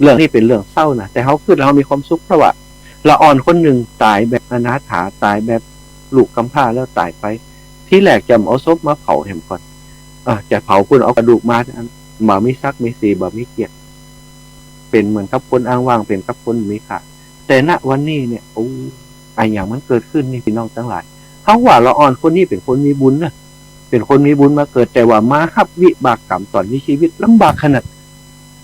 เรื่องนี้เป๋นเรื่องเศร้านะ แต่เฮากึ๊ดแล้วเฮามีความสุข เพราะว่าละอ่อนคนนึ่งต๋ายแบบอนาถา ต๋ายแบบลูกกำพร้าแล้วต๋ายไป ทีแรกจะเอาศพมาเผาแหมก่อน อ่า จะเผาปุ้น เอากระดูกมา บ่มีศักดิ์มีศรี บ่มีเกียรติ เป๋นเหมือนกับคนอ้างว้าง เป๋นกับคนบ่มีค่า แต่ณวันนี้เนี่ย โอ้ อะหยังมันเกิดขึ้นนี่พี่น้องตังหลาย เฮาว่าละอ่อนคนนี้เป๋นคนมีบุญนะ เป๋นคนมีบุญมาเกิด แต่ว่ามาฮับวิบากกรรมต๋อนมีชีวิตลำบากขนาด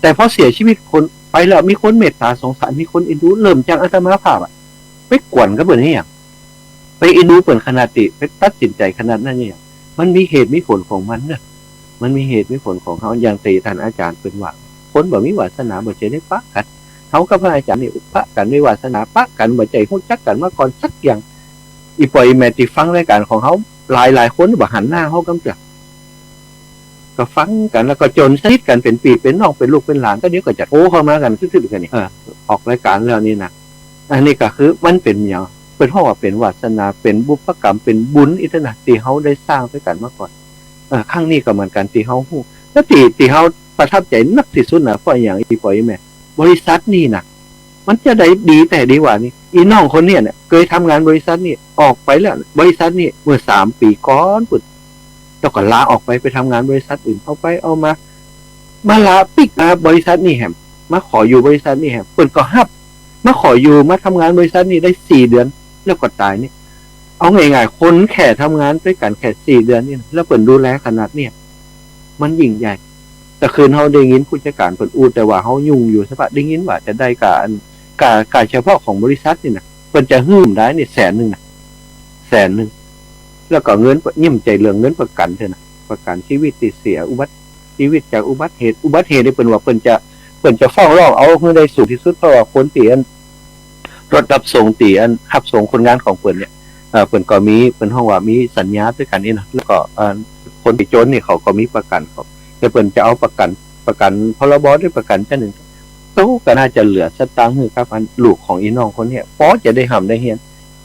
แต่พอเสียชีวิตคนไปแล้ว มีคนเมตต๋าสงสาร มีคนเอ็นดู เริ่มจากอาตมาภาพอะ ไปกวนกับเปิ้นอะหยัง ไปเอ็นดูเปิ้นขนาดตี้ ไปตัดสินใจ๋ขนาดนั้นเนี่ย มันมีเหตุมีผลของมันเนาะ มันมีเหตุมีผลของเขา อย่างตี้ต้านอาจ๋ารย์เปิ้นว่า คนบ่มีวาสนาบ่ใจ้ได้ปะกั๋น เฮากับพระอาจ๋ารย์นี่ปะกั๋นด้วยวาสนา ปะกั๋นบ่ใจ้ฮู้จักกั๋นมาก่อนสักอย่าง อี่ป้ออี่แม่ตี้ฟังรายก๋านของเฮาหลายๆ คนบ่หันหน้าเฮากำเตื้อ ก็ฟังกั๋น แล้วก็จ๋นสนิทกั๋นเป๋นปี้เป๋นน้อง เป๋นลูกเป๋นหลาน ก็เดี๋ยวก็จะโทรเข้ามากั๋น คือๆ กั๋นนี่ เออ ออกรายก๋านแล้วนี่นะ อันนี้ก็คือมันเป๋นหยัง เปิ้นฮ้องว่าเป๋นวาสนา เป๋นบุพกรรม เป๋นบุญอี้เต๊อะนะ ตี้เฮาได้สร้างตวยกั๋นมาก่อน เออ ครั้งนี้ก็เหมือนกั๋น ตี้เฮาฮู้ แล้วตี้ ตี้เฮาประทับใจ๋นักตี้สุดนะ เพราะหยัง อี่ป้ออี่แม่ บริษัทนี่นะ มันจะได้ดีแต๊ดีหว่านี่ อี่น้องคนเนี้ยเนี่ย เกยทำงานบริษัทนี่ ออกไปแล้ว บริษัทนี่ เมื่อสามปี๋ก่อนปุ้น แล้วก็ลาออกไป ไปทำงานบริษัทอื่น เอาไปเอามา มาลาปิ๊กมาบริษัทนี่แหม มาขออยู่บริษัทนี่แหม เปิ้นก็ฮับ มาขออยู่ มาทำงานบริษัทนี่ได้สี่เดือน แล้วก็ต๋ายนี่ เอาง่ายๆ คนแค่ทำงานตวยกั๋นแค่สี่เดือนนี่นะ แล้วเปิ้นดูแลขนาดเนี่ย มันยิ่งใหญ่ แต่คืนเฮาได้ยินผู้จัดก๋านเปิ้นอู้ แต่ว่าเฮายุ่งอยู่สะบะ ได้ยินว่าจะได้ก้าอัน ก้า ก้าเฉพาะของบริษัทนี่นะ เปิ้นจะหื้อได้นี่แสนนึ่งนะ แสนนึ่ง แล้วก็เงิน เปิ้นยิ่งใจ๋เรื่องเงินประกั๋นเต๊อะนะ ประกั๋นชีวิตตี้เสีย อุบัติ ชีวิตจากอุบัติเหตุ อุบัติเหตุนี่เปิ้นว่าเปิ้นจะ เปิ้นจะฟ้องร้องเอาหื้อได้สูงตี้สุด เพราะว่าคนตี้อัน รถฮับส่งตี้อัน ฮับส่งคนงานของเปิ้นเนี่ย เอ่อ เปิ้นก็มี เปิ้นฮ้องว่ามีสัญญาตวยกั๋นนี่นะ แล้วก็ เอ่อ คนตี้จ๋นนี่เขาก็มีประกั๋นเขา แต่เปิ้นจะเอาประกั๋น ประกั๋น พรบ หรือประกั๋นจ้านึ่ง เขาก็น่าจะเหลือสตางค์หื้อกับอันลูกของอี่น้องคนเนี้ย ปอจะได้ฮ่ำได้เฮียน